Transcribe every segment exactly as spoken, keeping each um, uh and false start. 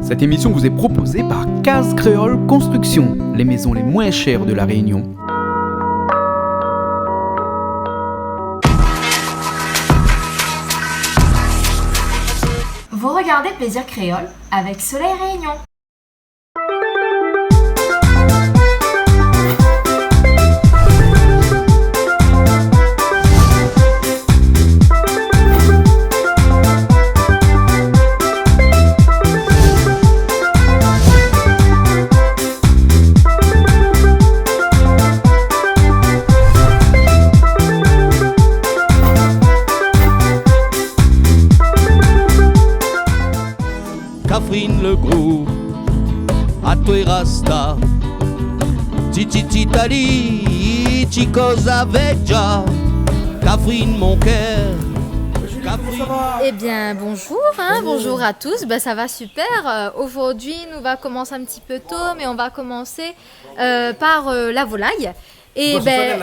Cette émission vous est proposée par Case Créole Construction, les maisons les moins chères de La Réunion. Vous regardez Plaisir Créole avec Soleil Réunion. Kafrine le gro, atoué rasta. Ti, ti, ti, tali, ti koz avèk Dja. Kafrine, mon kèr. Kafrine. Eh bien, bonjour, hein, bonjour à tous. Ben, ça va super. Euh, aujourd'hui, nous va commencer un petit peu tôt, mais on va commencer, euh, par, euh, la volaille. Et ben,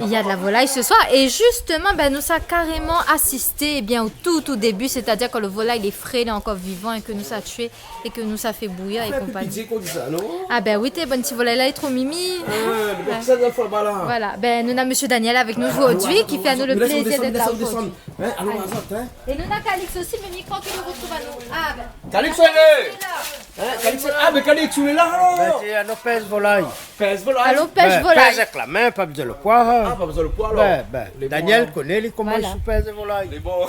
il y a de la volaille ce soir. Et justement, ben, nou sa karéman asisté, eh bien, au tout, tout début, c'est-à-dire quand le volaille lé fré, lé ankor vivan é ke nou sa tié é ke nou sa fé bouyir é konpagni. Pitié kan ou di sa, non ? Ah ben oui, té, bann ti volay la lé tro mimi. Ah, mé sa, la foi, voilà. Voilà. Ben, nou na Monsieur Daniel avec nous aujourd'hui, qui fait à nous le plaisir d'être là aujourd'hui. Hein, alon, azot, hein. Et nou na Calix aussi, mé mi kroi ke li retrouv anou. Ah ben. Calix, alé ! Hein, Calix, ah, mé Calix, ou lé la, alor ? Ben, sé anou pèz volay. Pèz volay. Alon pèz volay. Ben, pèz avèk la min, pa bezoin le poi, hein. Ah, pa bezoin le poi, alor. Ben, ben, Daniel koné, li, koman i pèz volay. Lé bon.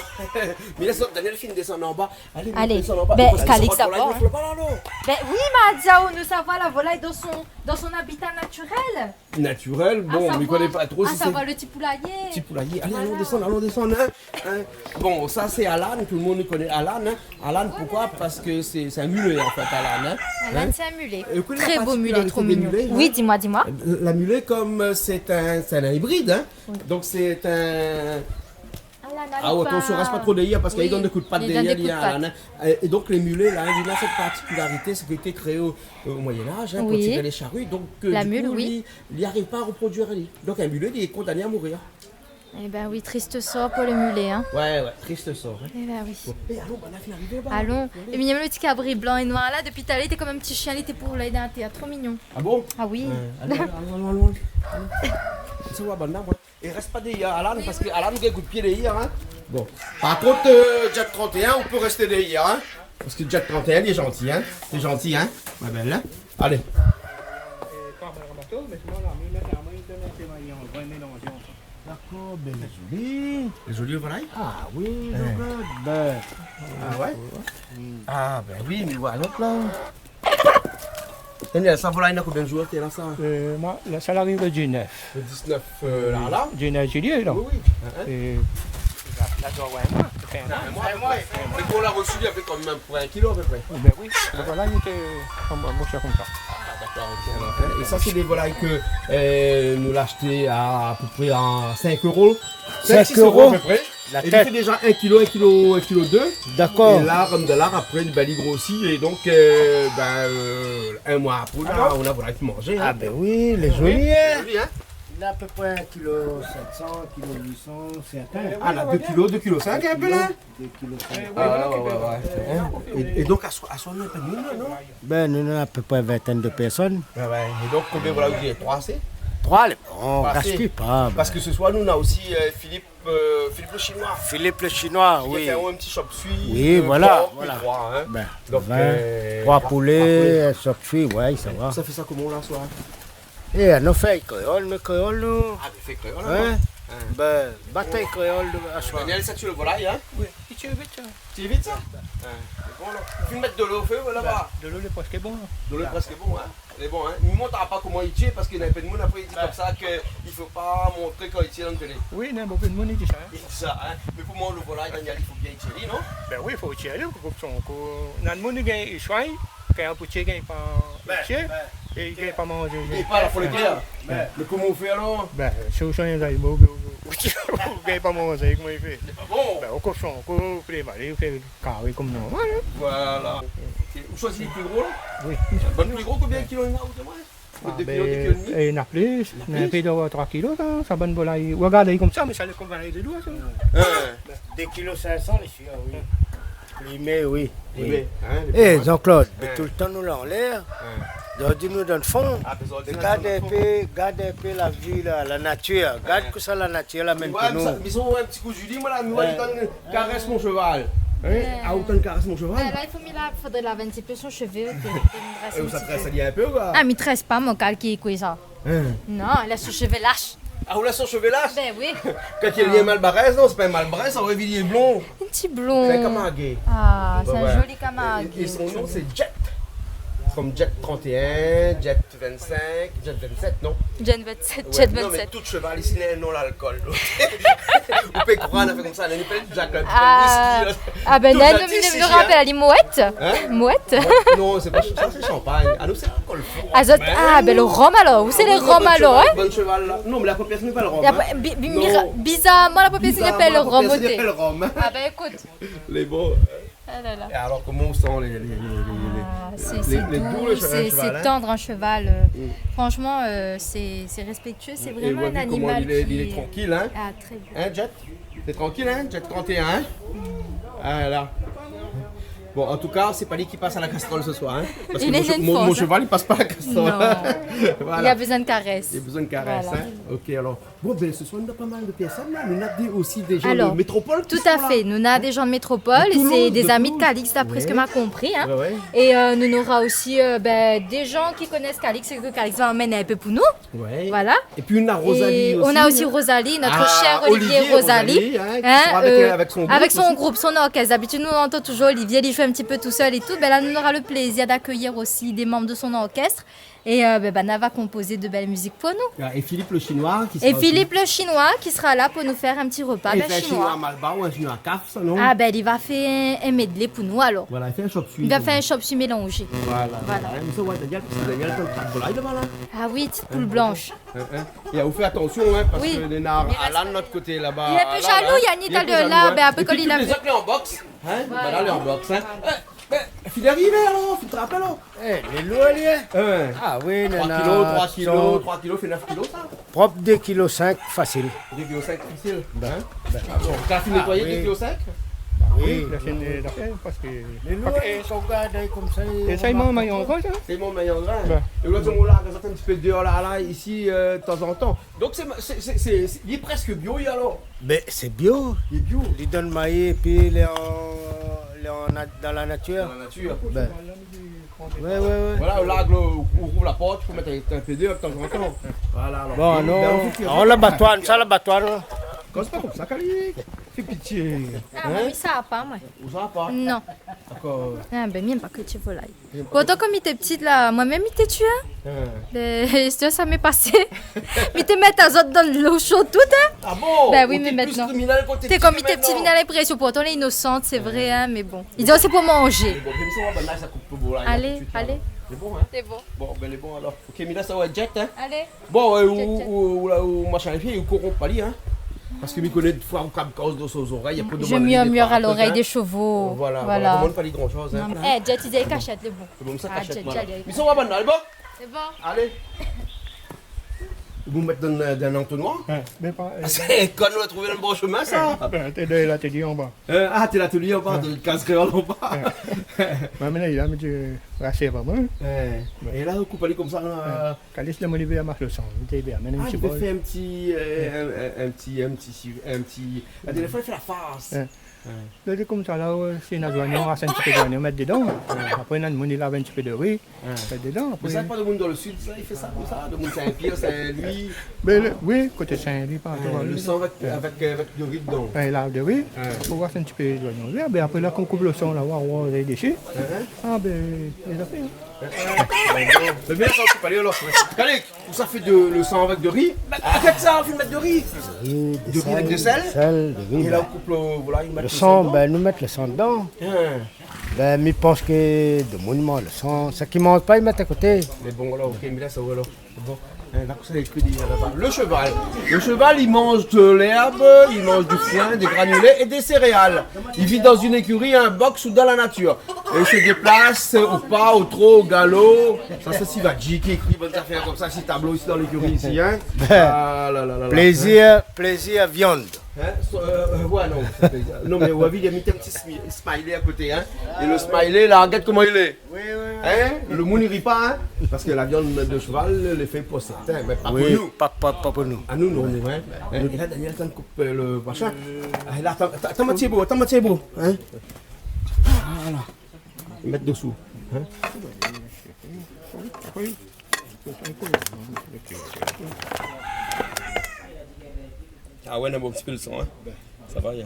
Mé lès Daniel fine désann anba. Alé, désann anba. Ben, Calix, sa va, hein. Ben oui, ma di aou, nou sa voi la volay dan son, dan son habitat naturel. Naturel, bon, mi koné pa tro si sé... Ah, sa va, le ti poulailler. Ti poulailler. Alé, alon désann, alon désann, hein. Hein. Bon, sa sé Alan, tout le monde connaît Alan, hein. Alan, pourquoi ? Parce que c'est, c'est un mulet, en fait, Alan, hein. Alan, c'est un mulet. Très beau mulet, trop mignon. Et vous connaissez la particularité des mulets, non ? Oui, dis-moi, dis-moi. La mulet, comme, euh, c'est un, c'est un hybride, hein. Oui. Donc c'est un... Ah, atansion, rès pa tro dèrièr, parske li donn dé kou d'pat dèrièr, li, Alan, hein. Oui, li donn dé kou d'pat. Et, et donc les mulets, là, hein, li na sèt particularité, sé ke té kréé au, au Moyen Âge, hein, quand il y avait les charrues. La mule, oui. Donc, euh, du coup, li, li ariv pa a reproduir, li. Donc un mulet, li lé kondané a mourir. Eh ben oui, triste sort pour le mulet, hein. Ouais, ouais, triste sort, hein. Eh ben oui. Bon. Eh, alon, ben, nou la fine arivé laba. Alon. Alé. É mi yèm le ti kabri blan é noir la, dopi talèr, li té konm in ti shien, li té pou lé dan la tèr, tro mignon. Ah bon ? Ah oui. Ouais, alé, alé, alon, alon, alon. Sa va, bann la, ouais. É rès pa dèrièr Alan, parske Alan i gingn kout pié dèrièr, hein. Bon. Par kont, euh, Jet trente et un, ou pé rès dèrièr, hein. Parske Jet trente et un, li lé zanti, hein. Li lé zanti, hein. Ma bèl, hein. Alé. Dakor, ben, lé zoli. Lé zoli, le volay ? Ah oui, regarde, ben. Ah ouais ? Ah ben oui, mé voilà, la. Daniel, sa volay néna konbien zour, té la, sa ? Euh, moin, la, sa la ariv le dix-neuf. Le dix-neuf, euh, la, la ? Dix-neuf juillet, la. Oui, oui. Hein, hein. É la, la, ouais, moin, sa fé in moin. In moin, a pé pré. Mé kan ou la resu, li lavé kan mèm pou in kilo, a pé pré. Ben oui, le volay, li té an, an, an shèr konmsa. Ah, dakor, ok. É sa, sé dé volay ke, euh, nou la ashté a, a pé pré a sink euro. Sink, sis euro a pé pré. La tèt. É li fé déza in kilo, in kilo, in kilo dé. Dakor. É la, konm de la, apré, ben, li grosi, é donk, euh, ben, euh, in moi apré, la, nou na volay pou manzé, hein. Ah ben oui, lé zoli, hein. Lé zoli, hein. Li na a pé pré in kilo sèt san, kilo uit san, sèrtin. Ah, la, dé kilo, dé kilo sink, in pé, la. Dé kilo sink. Ah, ouais, ouais, ouais. Hein ? É, é donk, aswar, aswar, nou na in pé d'moun la, non ? Ben, nou, nou na a pé pré in vintèn de pèrsone. Ouais, ouais. É donk, konbien, voilà, ou di, troi, sé ? Troi, lé bon, gaspiy pa, ben. Parske se soir, nou na osi, euh, Philippe, euh, Philippe le Chinois. Philippe le Chinois, oui. Ki la fé in ti chop suey, euh, voilà, pork, voilà. Troi, hein. Ben, donk, vin, euh, troi poulé, troi poulé, in chop suey, ouais, sa va. Sa fé sa koman, la, aswar ? É, nou fé kréol, nou kréol, nou. Ah, nou fé kréol, hein ? Hein ? Ben, batay kréol de, aswar. Daniel, sa i tié le volay, hein ? Oui, i tié vit, sa. Tié vit, sa ? Hein. Lé bon, la. Fine mèt dolo o fé, laba. Ben, dolo, lé prèsk bon, la. Dolo lé prèsk bon, hein ? Lé bon, hein ? Mi mont pa koman i tié, parske néna in pé d'moun apré i di konmsa ke i fo pa montré kan i tié dan la télé. Oui, néna bonpé d'moun i di sa, hein. I di sa, hein ? Mé pou manz le volay, Daniel, i fo bien tié li, non ? Ben oui, i fo tié li, pou koup son kou. Néna d'moun i gingn, i soign, kan pou tié, i gingn pa tié, é i gingn pa manzé. I gingn pa, la foli klèr. Ben. Mé koman ou fé alor ? Ben, si ou soign zanimo, ou, ou, ou gingn pa manzé, koman i fé ? Lé pa bon. Ben, ou koup son kou, ou fé dévalé, ou fé karé konm normal, hein. Voilà. Ok. Ou shoizi le pli gro, la ? Oui. Bon, le pli gro, konbien kilo néna, ou di amoin ? Ah, dé kilo, ben, dé kilo é demi ? É néna plis. Néna plis ? Néna plis de troi kilo, sa, sa bann volay. Ou rogard konmsa, mé sa lé konm volay de loin, sa. Hein. Dé kilo sink san, lé sir, oui. Li mèt, oui. Li mèt, hein, lé bon, hein. Eh, Jean-Claude, mé toultan nou lé anlèr. Zordi nou dan fon. Ah, mé zordi nou lé dan fon. Gard in pé, gard in pé la vi, la, la natir. Gard kosa la natir la amenn pou nou. Mi sa, mi sa in ti kou Julie, moin la, mi sa li tann karès mon sheval. Hein ? Ah, ou tann karès mon sheval ? Ben la, i fo mi la, fodré lav in ti pé son shové, ke, ke mi drès in ti pé. Eh, ou sa très ali in pé ou koi ? Ah, mi très pa, mon kal ki koué sa. Hein ? Non, lès son shové lash. Ah, ou lès son shové lash ? Ben oui. Kan li lé mal baré, non, sé pa in mal baré, sa, ou la vi li lé blon. In ti blon. Sé in Camargue. Ah, sé in zoli Camargue. Ouais, ouais. É, é son non, sé Jet. Kom Jet trente et un, Jet vingt-cinq, Jet vingt-sept, non ? Jet vingt-sept, ouais, Jet vingt-sept. Non, mé tout sheval isi néna in non lalkol. Ou pé kroir, la fé konmsa, la, li apèl Jack, la, ah, whisky, la. Ah ben, tout non, Jet non, isi, mi rapèl ali Moët. Hein ? Moët. Moët, non, sé pa, sa sé shanpagn. Ah, nou, sé lalkol for. Ah, zot, ah, ben, lo rom alor. Ou sé lé rom alor, hein ? Ah oui, non, bon sheval, bon sheval, la. Non, mé la propriété i apèl Rom, hein. La pro-, bi-, bi-, mira-, bizarman, la propriété i apèl Rom, oté. Bizarman, la propriété i apèl Rom, hein. Ah ben, ékout. Lé bon. Ah la la. É alor, koman ou san lé, lé, lé, lé, lé, lé dou, lé sheval, hein ? Ah, sé, sé dou, sé tann, in sheval, euh, franchement, euh, sé, sé réspéktié, sé vréman in animal ki... É ou la vi koman li lé, li lé trankil, hein ? Ah, tré bien. Hein, Jet ? Lé trankil, hein, Jet trente et un, hein ? Ah la. Bon, an tou ka, sé pa li ki pas a la kastrol se soir, hein ? Parske mon sheval, li pas pa a la kastrol. Non. Voilà. Li la bezoin de karès. Li la bezoin de karès, hein ? Voilà. Ok, alor. Bon, ben, se soir, nou na pa mal de pèrsone, la. Nou na dé, osi dé jan de métropol ki lé la. Alor, tout à fait. Nou na dé jan de métropol, é sé dé zami de Calix, d'après ce que ma konpri, hein. De Toulouse, de Toulouse. Ouais, ouais. É, euh, nou nora osi, euh, ben, dé jan ki koné Calix é ke Calix va amenn in pé pou nou. Ouais. Voilà. É pi, nou na Rosalie osi, hein. É nou na osi Rosalie, notre chère Olivier Rosalie, hein, ki sera avec, euh, avec son groupe osi. Ah, Olivier, euh, avèk son group, son orkès. D'abitid, nou antann touzour Olivier, li zoué in ti pé tousèl é tout. Ben la, nou nora le plézir d'akèyir osi dé manm de son orkès. É, euh, ben, banna va konpozé de bèl mizik pou nou. Ah, é Philippe le Chinois ki sera osi. É Philippe le Chinois ki sera la pou nou fèr in ti repa, ben, shinoi. Li fé in shinoi malbar ou in shinoi kaf, sa, non ? Ah, ben, li va fé in, in medley pou nou, alor. Voilà, li fé in chop suey. Li va fé in chop suey mélanzé. Voilà, voilà. Hein, mé sa, ouais, Daniel, parske Daniel, té an trin de volay laba, la. Ah oui, ti poul blansh. Hein, hein. É ou fé atansion, hein, parske néna Alan de lot koté laba. Li lé in pé jalou, Yannick, talèr la, hein. Li lé in pé jalou, hein. Ben, apré, kan li la... É pi tout lé zot lé an boks, hein. Voilà. Voilà, lé an boks, hein. Eh, ben, fine arivé, alor, fine trapé, alor. Eh, lé lour, li, hein. Hein. Ah oui, néna troi kilo, troi kilo, troi kilo, fé nèf kilo, sa. Prop dé kilo sink, fasil. Dé kilo sink, fasil, hein. Ben, ben. Ah bon, ou la fine nétoiyé, ah oui, dé kilo sink ? Ben oui, la fine, euh, la fine, parske... Lé lour, parske, kan ou gard, euh, konmsa, é sa, i manz an grin, sa. I manz an grin. Ben. É ou la di, ou la, kan sa fé in ti pé déor, la, la, isi, euh, tanzantan. Donk sé, sé, sé, sé, sé, li lé prèsk bio, li, alor ? Ben, sé bio. Li lé bio. Li donn mayi, épi li lé an, li lé an nat-, dan la natir. Dan la natir. Ben. Ouais, ouais, ouais. Voilà, ou larg lo, ou, ou rouv la port, ou pé mèt in, in pé déor tanzantan. Voilà, alor. Bon, non. Ben, ou fé... Ah, labatoir, sa, labatoir, non. Koz pa konmsa, Kali. Fé pitié. Ah, hein ? Moin, mi sava pa, moin. Ou sava pa ? Non. Dakor. Ah, ben, mi yèm pa kréti volay. Pourtan, kan mi té ptit la, moin mèm mi té tié, hein. Hein. Mé, sa, sa mèt pasé. Mi té mèt azot dan dolo sho tout, hein. Ah bon ? Ben oui, mé kontèn mi té ptit, mi na linprésion, pourtan lé inosan, sé vré, hein, mé bon. Li di, oh, sé pou manzé. Mé bon, mèm si ou va bann la, sa koup pou volay la, tout de suite, alé. Lé bon, hein ? Lé bon. Bon, ben, lé bon, alor. Ok, mé la, sa va èt Jet, hein ? Alé. Bon, euh, ou, ou, ou la, ou machin, épi ou koronp pa li, hein. Parske mi koné, défoi, ou kab koz dan son zorèy, apré, mi murmure à l'oreille des chevaux. Voilà, voilà, domann pa li gran shoz, hein. Non, mé, eh, Jet, li di kashèt, lé bon. Lé bon, sa, ah, kashèt, Jet, voilà. Jet, Jet. Mé sa, ou va bann la, lé bon ? Lé bon. Alé. Ou mèt dan, dan in antonoir ? Hein, mé pa, euh, ah, sé kan nou la trouvé dan lo bor shemin, sa. Ben, té dèyèr latélié anba. Euh, ah, té latélié anba, ouais, dan in kaz kréol anba. Ouais. Ouais, mé la, li la mèt, euh, rasir pa moin. Ouais. Ouais. É la, ou koup ali konmsa, la. Ouais. Kalis la, moin, li vé amas lo san, li té vé amenn in ti bol. Ah, li vé fé in ti, euh, in, in, in ti, in ti, in ti, la dèrnièr foi, li fé la fars. Ouais. Ouais. Li di konmsa la, euh, si néna zoignon, ras in ti pé zoignon, mèt dedan. Ouais. Apré, néna moun, li lav in ti pé de ri, mèt dedan. Ouais. Apré... Mé sa, pa demoun dan lo sid, sa, i fé sa konmsa, demoun Saint-Pierre, Saint-Louis. Ben, le, oui, koté Saint-Louis, partou, oui. Le san avèk, avèk, avèk de ri dedan. Ouais, lav de ri, pou voir si in ti pé zoignon vèr. Ben, apré, la, kan ou koup lo san, la, wa, wa, dési. Ouais, ouais. Ah, ben, lé zafèr, hein. Mé bien, sa, ou pé pa alé alor. Kalik, ou sa fé de, lo san avèk de ri. Mé arèt sa, ou fé mèt de ri. De ri avèk de sèl. Sèl, de ri, ben. É la, ou koup lo, voilà, ou mèt lo san dedan. Lo san, ben, nou mèt lo san dedan. Hein. Ben, mi pans ke demoun i manz lo san. Sak i manz pa, i mèt a koté. Mé bon, alor, ok, mé la, sa va alor. Bon. Hein, la, kosa lé ékri dèyèr laba ? Le cheval. Le cheval, il mange de l'herbe, il mange du foin, des granulés et des céréales. Il vit dans une écurie, un box ou dans la nature. Et il se déplace au pas, au trot, au galop. Sa, sé Sivadji ki ékri bann zafèr konmsa, si tablo isi dan lékiri isi, hein. Ah la la la la. Plézir, plézir viann. Hein? So-, euh, euh, ouais, non, non, mé ou la vi, li la mèt in ti smi-, smiley a koté, hein? É le smiley, la, gard koman li lé. Oui, oui, oui. Hein? Le moun i ri pa, hein? Parske la viann de sheval, lé fé pou sèrtin, mé pa pou nou. Oui, pa, pa, pa pou nou. A nou, non, nou, hein? Hein? É la, Daniel, sa i koup, euh, le machin. A, la, atann, atann, atann, mon ti bout, atann, mon ti bout, hein? Voilà. Mèt dosou, hein? A ouais, na bon ti pé le san, hein. Sa va, ya.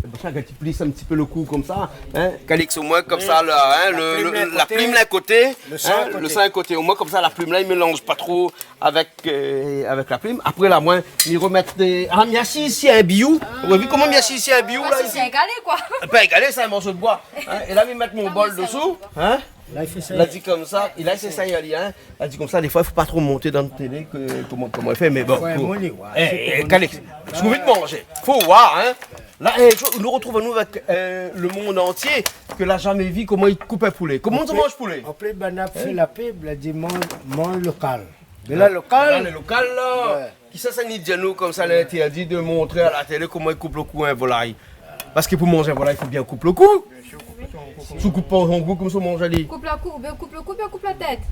Bon, sa, kan ti plis in ti pé le kou konmsa, hein. Calix, omoin konmsa, la, hein, le, le, la plim la koté, le san a koté. Omoin konmsa, la plim la, i mélanz pa tro avèk, euh, avèk la plim. Apré, la, moin, mi remèt dé, a, mi asiz isi in biyou. Ou la vi koman mi asiz isi in biyou, la, isi? Sé in galé, koi. Pa in galé, sé in morso de boi. Hein. É la, mi mèt mon bol dosou, hein. La, li fé sa. La di konmsa, li la fé sa, li, hein. La di konmsa, défoi, i fo pa tro mont dan la télé ke, koman, koman li fé, mé bon. Ouais, kou-, mon li, ouais, eh, sé eh, bon. Calix, si ou anvi manzé, fo voir, hein. La, eh, nou retrouv anou avèk, euh, le monde entier ke la zamé vi koman i koup in poulé. Koman i manz poulé? Apré, apré, banna fé la pub, la di manz, manz lokal. Mé la, lokal. La, le lokal, la. Ouais. Kisa sa i di anou konmsa, lé intèrdi de montré a la télé koman i koup le kou in volay? Parske pou manz in volay, i fo bien koup le kou. Si ou koup pa son kou, koman sa ou manz ali? Koup le kou, oubien koup le kou, oubien koup la tèt.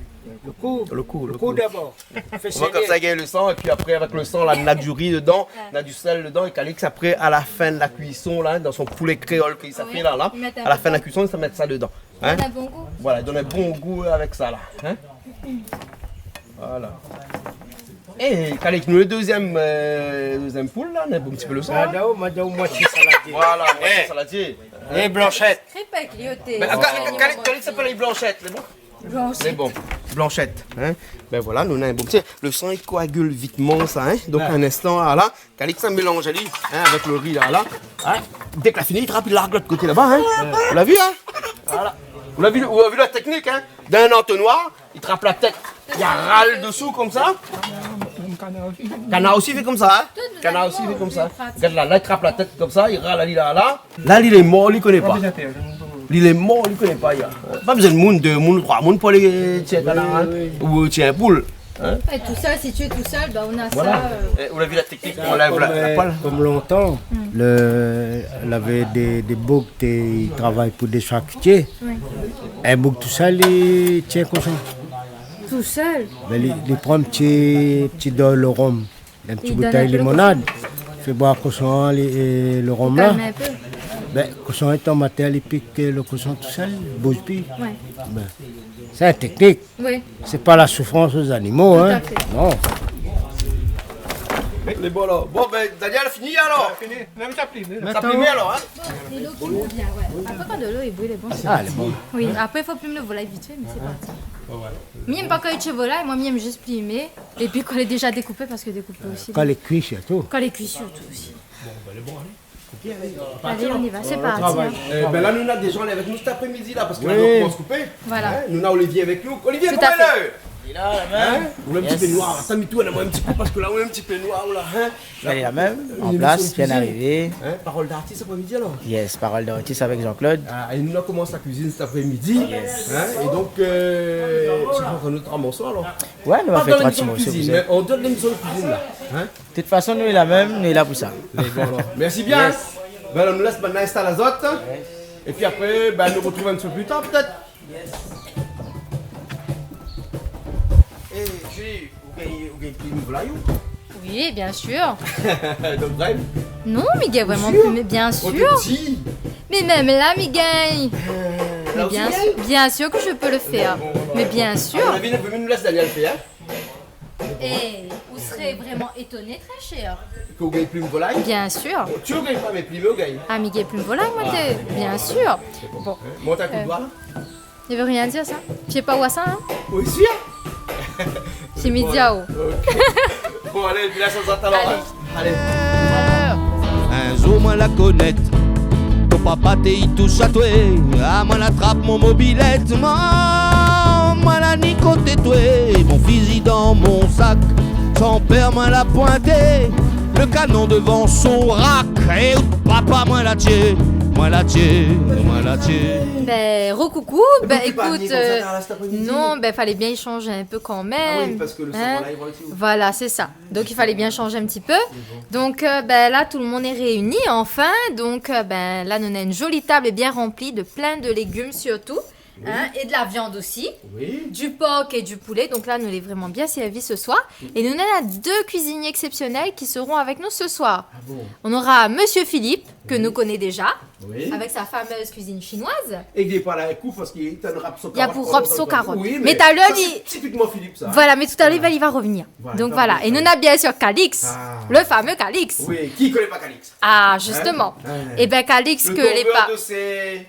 Le kou. Le kou, le kou dabor. Fé séné. Omoin konmsa, i gingn le san, épi apré, avèk le san, la, na du ri dedan, na du sèl dedan, é Calix, apré, a la fin de la kuison, la, dan son poulé kréol ke sa fé la, la, a la fin de la kuison, sa mèt sa dedan. Hein? I donn in bon gou. Voilà, i donn in bon gou avèk sa, la. Hein? Voilà. Eh, Calix, nou, le dezièm, euh, dezièm poul, la, nou na in bon ti pé le san, hein? Madam, madam, moitié saladié. Voilà, moitié saladié. Eh, Blanchette. Kripèk, li oté. Mé, ah, Calix, Calix, sa i apèl Blanchette, lé bon? Blanchette. Lé bon. Blanchette, hein? Ben voilà, nou na in bon ti, le san i koagil vitman, sa, hein? Donk, in instan, voilà. Calix, sa mélanz ali, hein, avèk le ri la, la. Hein? Dèk la fini, i trap, i larg lot koté laba, hein? Ou la vi, hein? Voilà. Ou la vi, ou la vi la teknik, hein? Dan in antonoir, i trap la tèt, i ral dosou konmsa. Kanar osi i fé konmsa, hein? Kanar osi i fé konmsa. Gard la, la, i trap la tèt konmsa, i ral ali la, la. La, li lé mor, li koné pa. Li lé mor, li koné pa, ya. Pa bezoin moun, dé moun, troi moun pou alé tié in kanar, hein, ou tié in poul, hein. Et tout seul, si tu es tout seul, bah, on a ça, euh. Eh, ou la vi la teknik, ou la, la, la poêle. Konm lontan, le, lavé dé, dé boug té i travay pou dé sharkitié. Oui. In boug tousèl, li tié koshon. Tousèl? Ben, li, li pran ti, ti dol le rom. In ti boutèy limonad. Li donn in pé le koshon. Fé boir koshon, li, é le rom la. Li kalm in pé. Ben, koshon i tonm atèr, li pik, euh, le koshon tousèl, li bouz pi. Ouais. Ben, sé in teknik. Oui. Sé pa la soufrans o zanimo, hein. Tout à fait. Non. Lé bon, alor. Bon, ben, Daniel, fini, alor. Fini. Non, mé sa plim, hein. Sa plim, alor, hein. Bon, dolo i bouy bien, ouais. Apré, kan dolo i bouy, lé bon. Ah, lé bon. Oui, apré, i fo plim le volay vit fé, mé sé parti. Ouais, ouais. Mi yèm pa kan i tié volay, moin, mi yèm zis plimé. Épi kan lé déza dékoupé, parske dékoupé osi. Kan lé kui sirtou. Kan lé kui sirtou osi. Bon, ben, lé bon, alé. Alé, on y va, sé parti, hein. Eh ben la, nou na dé zan avèk nou sèt aprémidi la, parske la, nou komans koupé. Voilà. Hein, nou na Olivier avèk nou. Olivier, koman i lé? Tout à fait. Lé la, la mèm. Hein? Ou lé in ti pé noir. Atann, mi tourn amoin in ti pé parske la, ou lé in ti pé noir, ou la, hein? Lé la mèm, an plas, bien arivé. Hein? Parol d'artis aprémidi, alor? Yes, Parol d'artis avèk Jean-Claude. Ah, é nou la komans la kuizine sèt aprémidi. Yes. Hein? É donk, euh, sé pa in ot morso, alor? Ouais, nou va fé troi ti morso, mé an déor de lémision de kuizine, la. Hein? De tout fason, nou lé la mèm, nou lé la pou sa. Mé bon, alor. Mèrsi bien. Yes. Ben, nou lès bann instal azot. Yes. Épi apré, ben, nou retrouv in ti pé pli tar, pétèt. Yes. Eh, Julie, ou gingn, ou gingn plim volay, ou? Oui, bien sûr. Donk, vré? Non, mi gingn vréman plimé, bien sûr. Mé mèm la, mi gingn. Euh, la osi, bien sûr que je peux le faire. Mé bon, alor. Mé bien sûr. A mon avi, nou pé mèm lès Daniel fé, hein. Et vous serez vraiment étonné, très cher. Ke ou gingn plim volay? Bien sûr. Bon, ti gingn pa, mé plim ou gingn. Ah, mi gingn plim volay, moin, bien sûr. Bon. Hein? Mont in kou d'doi, la. Je veux rien dire, ça. Pié pa oua sa, hein? Oui, sûr. Sé média, oh. Ok. Bon, alé, épi la, sa, sa, alor, hein. Alé. Alé. In zour, moin la konèt, ton papa té i toush atoué. Ah, moin la trap mon mobilèt, moin, moin la ni koté toué. Mon fizi dan mon sak, san pèr, moin la pointé. Le kanon dovan son rak, é out papa, moin la tié, moin la tié, moin la tié. Ben, recoucou. Ben, ékout, euh, non, ben, falé bien échanzé in pé kan mèm. Ah oui, parske le son, voilà, i voi tout. Voilà, sé sa. Donk, i falé bien échanzé in ti pé. Donk, euh, ben, la, tout le moun lé réini, anfin. Donk, euh, ben, la, nou néna in zoli tab bien ranpli de plin de légim, sirtou. Oui. Hein, é de la viann osi. Oui. Du por é du poulé. Donk la, nou lé vréman bien sèrvi se soir. É nou néna dé kuizinié éksépsionèl ki sera avèk nou se soir. Ah bon ? On aura Monsieur Philippe, ke nou koné déza, avèk sa famez kuizine shinoiz. É li lé pa la, ékout, parske li lé pou rob son karot. Oui, mé talèr, sé tipikman Philippe, sa, hein. Voilà, mé talèr, li va, li va revenir. Voilà. Donk voilà. É nou néna bien sir Calix, le fameux Calix. Oui, ki koné pa Calix ? Ah, justement. Hein ? Eh ben, Calix, le tombeur de ses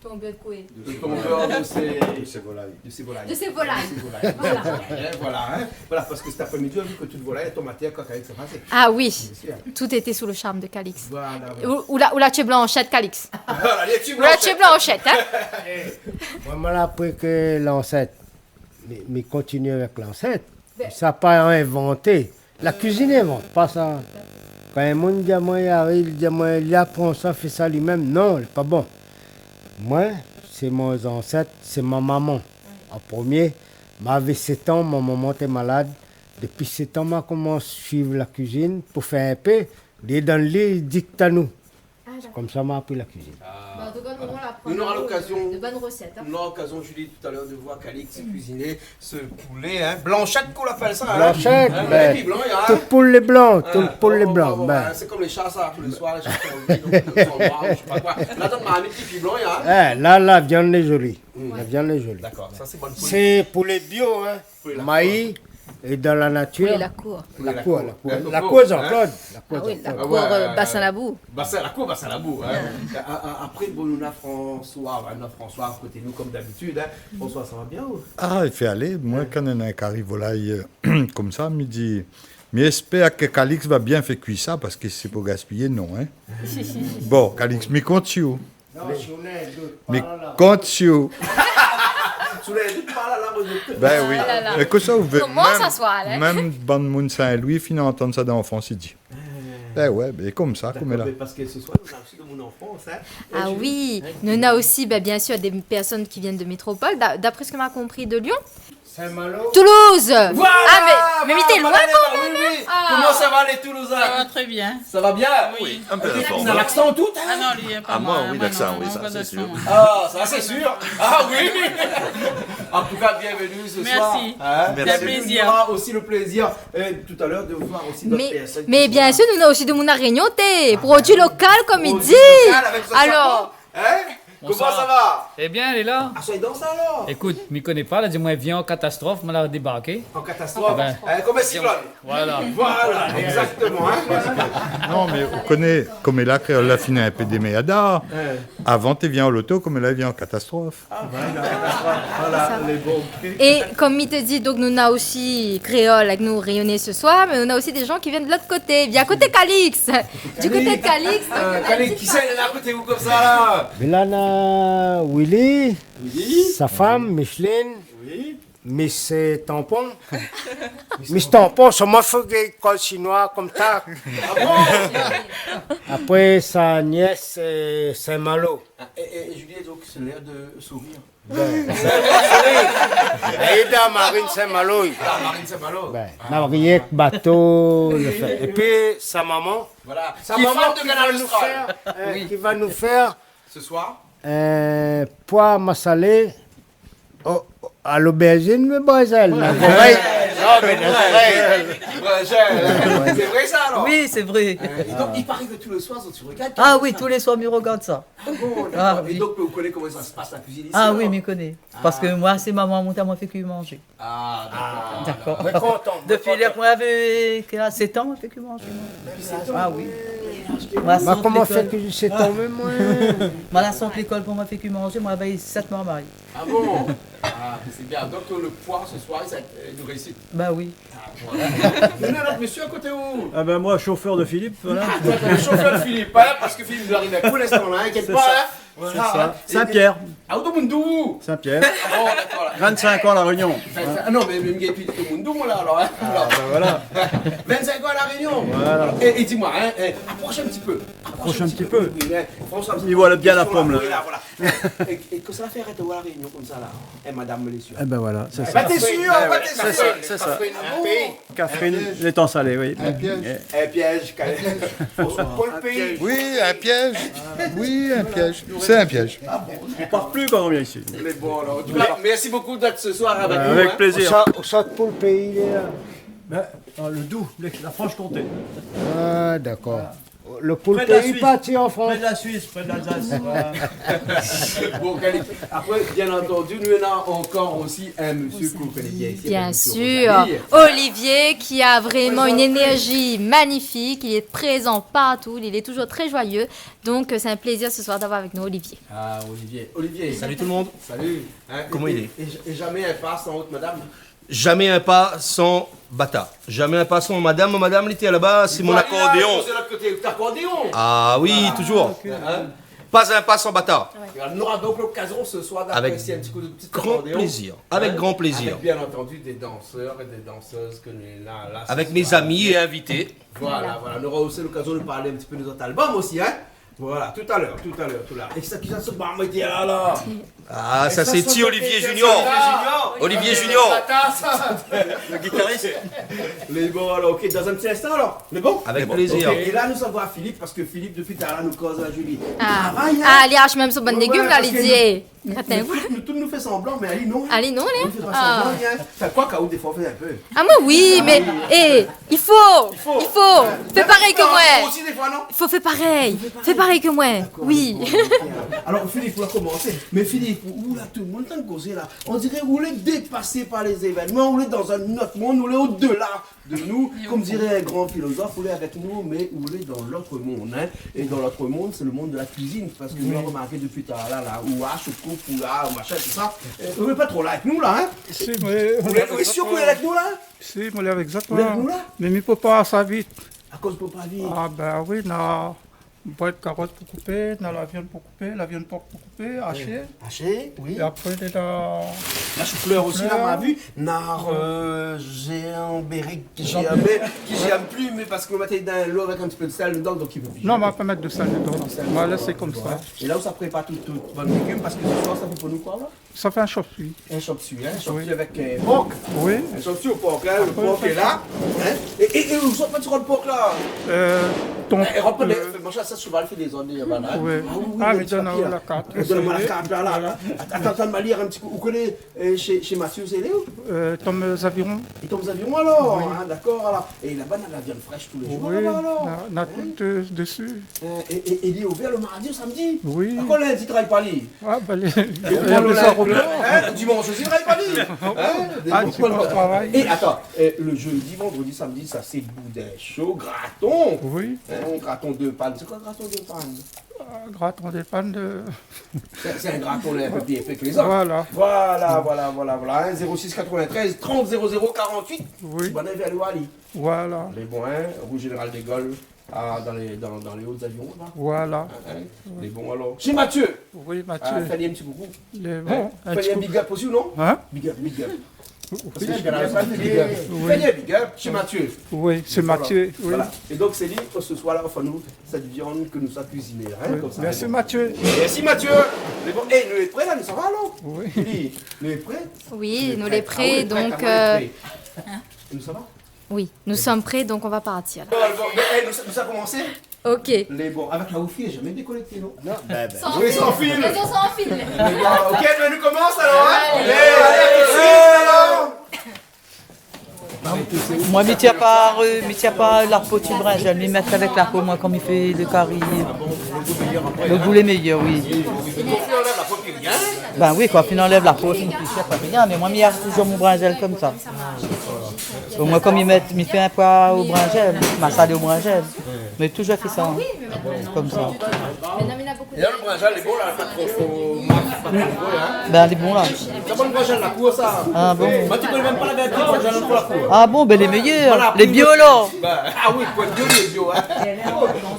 Tombeur de koué. Le tombeur de ses, de ses volailles. De ses volailles. De ses volailles. De ses volailles. Voilà. Hein, voilà, hein. Voilà, parske cet après-midi, on a vu que toute volaille, elle tombe à terre quand elle s'est passée. Ah oui. Bien sûr. Tout était sous le charme de Calix. Voilà, voilà. Ou, ou la, ou la tié Blanchette, Calix. Voilà, la tié Blanchette. Ou la tié Blanchette, hein. Moin, moin la apri ke lansèt, mi, mi kontinié avèk lansèt. Ben. Sa pa invanté. La kuizine i invant pa sa. Kan in moun i di amoin, i ariv, i di amoin, li aprann sa, fé sa li mèm. Non, lé pa bon. Moin, sé mon zansèt, sé mon momon. An promié, moin lavé sèt an, mon momon té malad. Dopi sèt an, moin la komans suiv la kuizine pou fé in pé. Li lé dan le lit, li dikt anou. Ah, dakor. Sé konmsa moin la apri la kuizine. Ah. Bon, an tou ka, nou, nou la aprann de bone resèt, hein. Nou nora lokazion, nou nora lokazion, Julie, talèr, de voir Calix kuiziné se poulé, hein. Blanchette, koman i apèl sa, hein ? Blanchette, hein, ben, épi blan, hein. Tout poul lé blan, tout poul lé blan, ben. Hein, sé konm lé sha, sa, tou lé soir, lé sha i fé, donk, euh, noir, je sais pas quoi. La, dann marmit, épi blan, hein. Eh, la, la viann lé zoli. Mm. La viann lé zoli. Dakor, sa, sé bone poulé. Sé poulé bio, hein. Poulé la kour. Mayi é dan la natir. Poulé la kour. Poulé la kour. La kour, la kour. Hein, la kour, Jean-Claude. Ah oui, la kour, euh, Bassin Labou. Bassin, la kour Bassin Labou, hein. A, a, apré, bon, nou néna François, nou néna François a koté nou, konm dabitid, hein. François, sa va bien, ou ? Ah, i fé alé. Moin, kan néna in kari volay, euh, konmsa, mi di, mi éspèr ke Calix va bien fé kui sa, parske sé pou gaspiyé, non, hein. Bon, Calix, mi kont si ou. Non, mé si ou néna in dout, mi kont si ou. Si ou néna in dout, parl a la. Ben oui. Ah la la. Mé kosa ou vé, koman sa, mèm, mèm bann moun Saint-Louis fine antann sa dan Lafrans, i di. Eh ouais, ben, konmsa, konm la. Dakor, mé parske se soir, nou néna osi demoun an Frans, hein. Ah oui, nou néna osi, ben, bien sûr, des personnes qui viennent de métropole. D'a-, d'après ce que moin la konpri, de Lyon. Saint-Malo. Toulouse. Voilà. Ah, mé, mé mi té loin kan mèm, hein. Oui, oui. Ah. Koman sa va, lé Toulousain ? Ça va très bien. Ça va bien ? Oui. Oui, in pé an form. Ou na laksan, tout, hein ? Ah non, li lé pa mal. Ah, moin, oui, laksan, oui, sa, sé sir. Ah, sa, sé sir. Ah oui. En tout cas, bienvenue ce soir. Merci. Hein ? Merci. Bienvenue. Plézir. On aura aussi le plaisir, euh, tout à l'heure de voir aussi d'autres personnes qui sont là. Mé, mé bien sûr, nou néna osi demoun La Rényon, té, produi lokal, konm i di. Produi lokal avèk son shako. Alor, Hein ? Bonsoir. Koman sa va ? Eh bien, lé la. Ah, sa i dans alor. Ékout, mi koné pa, la di amoin vien an katastrof, moin la débarké. An katastrof. Eh ben, konm in siklone. Voilà. Voilà, exactement, hein. Non, mé ou koné, konm la kréol la fine in pé démèyada. Hein. Avan, té vien an loto, konm la vien an katastrof. Ah, voilà. Voilà, lé bon. É konm mi té di, donk nou néna osi kréol avèk nou, rényoné se soir, mé nou néna osi dé jan ki vien de lot koté, bien koté Calix. Du côté de Calix, Calix, euh, Calix, kisa lé la koté ou konmsa la ? Mé la, na Willy, Willy, sa fanm, Micheline, oui. Miss, euh, Tampon. Miss Tampon, sé moin la fé lékol shinoi konmsa. Ah bon ? Apré, sa nièce, euh, Saint-Malo. Ah, é, é, é Julie, donk, sé lèr de sourir. Ben, Saint-Malo, oui. Èl lé dan marine Saint-Malo, oui. Ah, marine Saint-Malo. Ben, ah, na rienk bato, le fé. Épi, sa momon. Voilà. Sa momon ki va nou fèr, euh, ki va nou fèr, ce soir, euh, poi masalé, o, o, a l'aubergine, mé brézèl. Ouais. Non, mé brézèl. Brézèl. Sé vré sa, alor ? Oui, sé vré. Euh, é donk, i paré ke tou lé soir, zot i rogard Calix, hein ? Ah oui, tou lé soir, mi rogard sa. Ah bon, dakor. Ah oui. É donk, ou koné koman sa i spas, la kuizine isi, alor ? Ah oui, mi koné. Ah. Parske moin, sé momon la mont amoin fé kui manzé. Ah, dakor. Dakor. Moin kontan, moin kontan. Dopi lèr ke moin lavé, kèl az, sèt an, moin fé kui manzé, moin. Dopi sèt an ? Ah oui. Moin la sort lékol. Moin la komansé fé kui sèt an mèm, moin. Moin la sort lékol pou moin fé kui manzé, moin lavé sèt marmay. Ah bon ? Ah, mé sé bien. Donk, le poi se soir, sa, euh, nou réisi. Ba oui. Ah, voilà. Mé la, lot mésyé a koté ou ? Ah ben, moin, shofèr de Philippe, voilà. Ah, toi, t'es le chauffeur de Philippe, hein, parske Philippe i ariv dan in ti linstan la, hein, inkièt pa, hein. Sé sa. Voilà, hein. Saint-Pierre. Ah, ou demoun d'ou ? Saint-Pierre. Ah bon, dakor, la. Vingt-cinq ans, La Réunion. Vingt-cinq, ah non, mé, mé, mé, épi, ou demoun d'ou ? Voilà, alors, hein, alors. Ah, ben voilà. Vingt-cinq ans à La Réunion. Voilà. Et, et dis-moi, hein, hein, approche un petit peu. Approche un petit peu. Oui, hein. François, il voit bien la pomme, là. Oui, là, voilà. Et, et kosa la fé arèt aou La Réunion konmsa la, hein, madame, mésyé ? Eh ben voilà, c'est ça. T'es sûr, t'es sûr. C'est ça, c'est ça. Catherine, l'étang salé, oui. Un piège. Un piège, François. Pour le pays. Oui, un piège. Oui, un piège. C'est un piège. On part plus quand on vient ici. Mais bon, alors, en tout cas, merci beaucoup d'être ce soir avec nous, hein. Avec plaisir. Sa, sa pou le péi, lé la. Ben, dans le Doubs, la Franche-Comté. Ah, d'accord. Voilà. Près de la Suisse. Près de la Suisse, près de l'Alsace, voilà. Bon, Khalid, après, bien entendu, nous avons encore aussi un monsieur que vous connaissez bien ici, bien sûr, Olivier, qui a vraiment une énergie magnifique. Il est présent partout, il est toujours très joyeux. Donc, euh, c'est un plaisir ce soir d'avoir avec nous Olivier. Ah, Olivier. Olivier. Salut tout le monde. Salut. Hein, comment il est ? Et, et, et jamais un pas sans votre madame. Jamais un pas sans Bata. Jamais un pas sans madame. Madame, li té laba, c'est mon accordéon. Voilà, poz aou koté, accordéon. Ah oui, toujours. Ah, ok. Hein ? Pas un pas sans Bata. Ouais. Et on aura donc l'occasion ce soir d'apprécier un petit coup de petit accordéon. Avec grand plaisir. Hein ? Avec grand plaisir. Avec, bien entendu, des danseurs et des danseuses que nous avons là, là, ce soir. Avec mes amis et invités. Voilà, voilà. On aura aussi l'occasion de parler un petit peu de notre album aussi, hein. Voilà, tout à l'heure, tout à l'heure, tout à l'heure. É sa, kisa sa, marmay la, la ? Ah, sa, sé ti Olivier Junior. Olivier Junior. Tata, sa. Le guitariste. Lé bon, alors, ok, dans un petit instant, alors. Lé bon ? Avec plaisir. Ok, é la, nou sava voir Philippe, parske Philippe, dopi talèr, nou koz la Julie. Ah. Travay, hein ? Ah, li ash mèm son bann légim, la, li di, é. Nou tout, nou tout, nou fé sanblan, mé ali non, hein. Ali non, hein. Nou fé pa sanblan, hein. Sa, koi, Kaou, défoi, ou fé in pé. Ah, moin, oui, mé, é, i fo, i fo. Fé parèy ke moin. Ou osi, défoi, non ? I fo fé parèy. Fé parèy ke moin. D'accord, oui. D'accord, ok. Alors, Philippe, on va commencer. Mais Philippe, ou la, tout le monde t'en cause là. On dirait ou lé dépassé par les événements, ou lé dans un autre monde, ou lé au-delà de nous, comme dirait un grand philosophe, ou lé avèk nou, mé ou lé dans l'autre monde, hein. Et dans l'autre monde, c'est le monde de la cuisine, parce que nou la romarké dopi talèr la, la, ou ash, ou koup, ou la, ou machin, tout sa. Euh, ou lé pa tro la avèk nou la, hein. Si, mé ou lé, ou lé sir ou lé avèk nou la, hein ? Si, mé ou lé avèk zot la. Ou lé avèk nou la ? Mé mi pé pa sa vit. Akoz ou pé pa vit ? Ah, ben oui, na boit karot pou koupé, na la viann pou koupé, la viann pork pou koupé, ashé. Ashé, oui. É apré, na la chouflèr osi, la, ma vi. Na, euh, zinzanm ki zèm, ki zèm pi, mé parske ou la mèt dan lo avèk in ti pé de sèl dedan, donk i vé pi. Non, ma pa mèt de sèl dedan. Voilà, sé konmsa. É la, ou sa prépar tout, tout bann légim, parske se soir, sa fé pou nou koi, la ? Sa fé in chop suey. In chop suey, hein, in chop suey avèk, euh, pork. Oui. In chop suey au pork, hein, le pork est là, hein. É, é, é ousa ou pran le pork la ? Euh, tonm, eh, rant pa, euh, manz sa, sa, souvant, i fé dé zòn, voilà, hein. Oui. Ah oui, oui, ah, mé donn amoin la kart. Donn amoin la kart la, la. Voilà. Atann, atann, ma lir in ti kou. Ou koné, euh, shé, shé Mathieu, sé lé ou ? Euh, tonm Zaviron. É tonm Zaviron, alors ? Oui. Ah, d'accord, alors. É laba, na la viann frèsh tou lé zour, laba, alors. Oui, na, na tout, euh, desi. Hein ? Euh, é, é, é li lé ouvèr le mardi au samedi ? Oui. Akoz lindi i travay pa, li ? Ah, ben, li, li, li lès sa repos. Hein ? Dimansh osi i travay pa, li ? Hein ? Ah, dimansh i travay. É atann, euh, le jeudi, vendredi, samedi, sa sé boudin sho, graton. Oui. Hein, graton de pann. Sé koi, graton de pann ? Ah, graton de pann de... Sé, sé in graton, la, in pé pli épé ke lé zot. Voilà. Voilà, voilà, voilà, voilà, hein, zéro six quatre-vingt-treize trente zéro zéro quarante-huit. Oui. Ti bann vèr le Wali. Voilà. Lé bon, hein, rue Général de Gaulle. Ah, dans les, dans, dans les Hauts-de-Zaviron, là. Voilà. Hein, hein. Lé bon, alors. Shé Mathieu. Oui, Mathieu. Ah, fé ali in ti koukou. Lé bon, hein, in ti koukou. Fé ali in big up osi, non ? Hein ? Big up, big up. Oui. Parske Kanal Austral i fé big up. Oui. Fé ali in big up shé Mathieu. Oui, sé Mathieu, oui. Voilà. É donk, sé li, se soir la, i ofèr anou sèt viann ke nou sa kuiziné, hein, konmsa. Oui. Merci, Mathieu. Merci, Mathieu. Mé bon, é, nou lé pré la, nou sava, alor ? Oui. Élie, nou lé pré ? Oui, nou lé pré, ah oui, donk, euh, nou sava ? Oui, nous sommes prêts, donc on va partir, là. Bon, bon, mé, eh, nou, nou sa komansé ? Ok. Lé bon, avèk la wifi, zamé dékonèkté, non ? Non, ben, ben. San fil. Oui, san fil. Rézo san fil. Lé bon, ok, ben, nou komans, alor, hein ? Allez. Allez, allez, tout de suite, alor. Moin, mi tir pa, euh, mi tir pa la po ti brinzèl, mi mèt avèk la po, moin, kan mi fé le kari. Le gou lé méyèr, oui. Ben oui, kan ou fine anlèv la po, ou fine tir pa rien, mé moin, mi yèr touzour mon brinzèl konmsa. Bon, moin, kom mi mèt, mi fé in poi o brinzèl, ma salé o brinzèl, mé touzour fé sa, konmsa. É la, le brinzèl lé bon, la, pa tro, tro, pa tro, hein. Ben, lé bon, la. Sa, bon, brinzèl la kour, sa. Ah bon. Moin, mi koné mèm pa la vérité, brinzèl la kour. Ah bon, ben, lé méyèr. Voilà, lé bio, la. Ben, ah oui, koi, bio, lé bio, hein.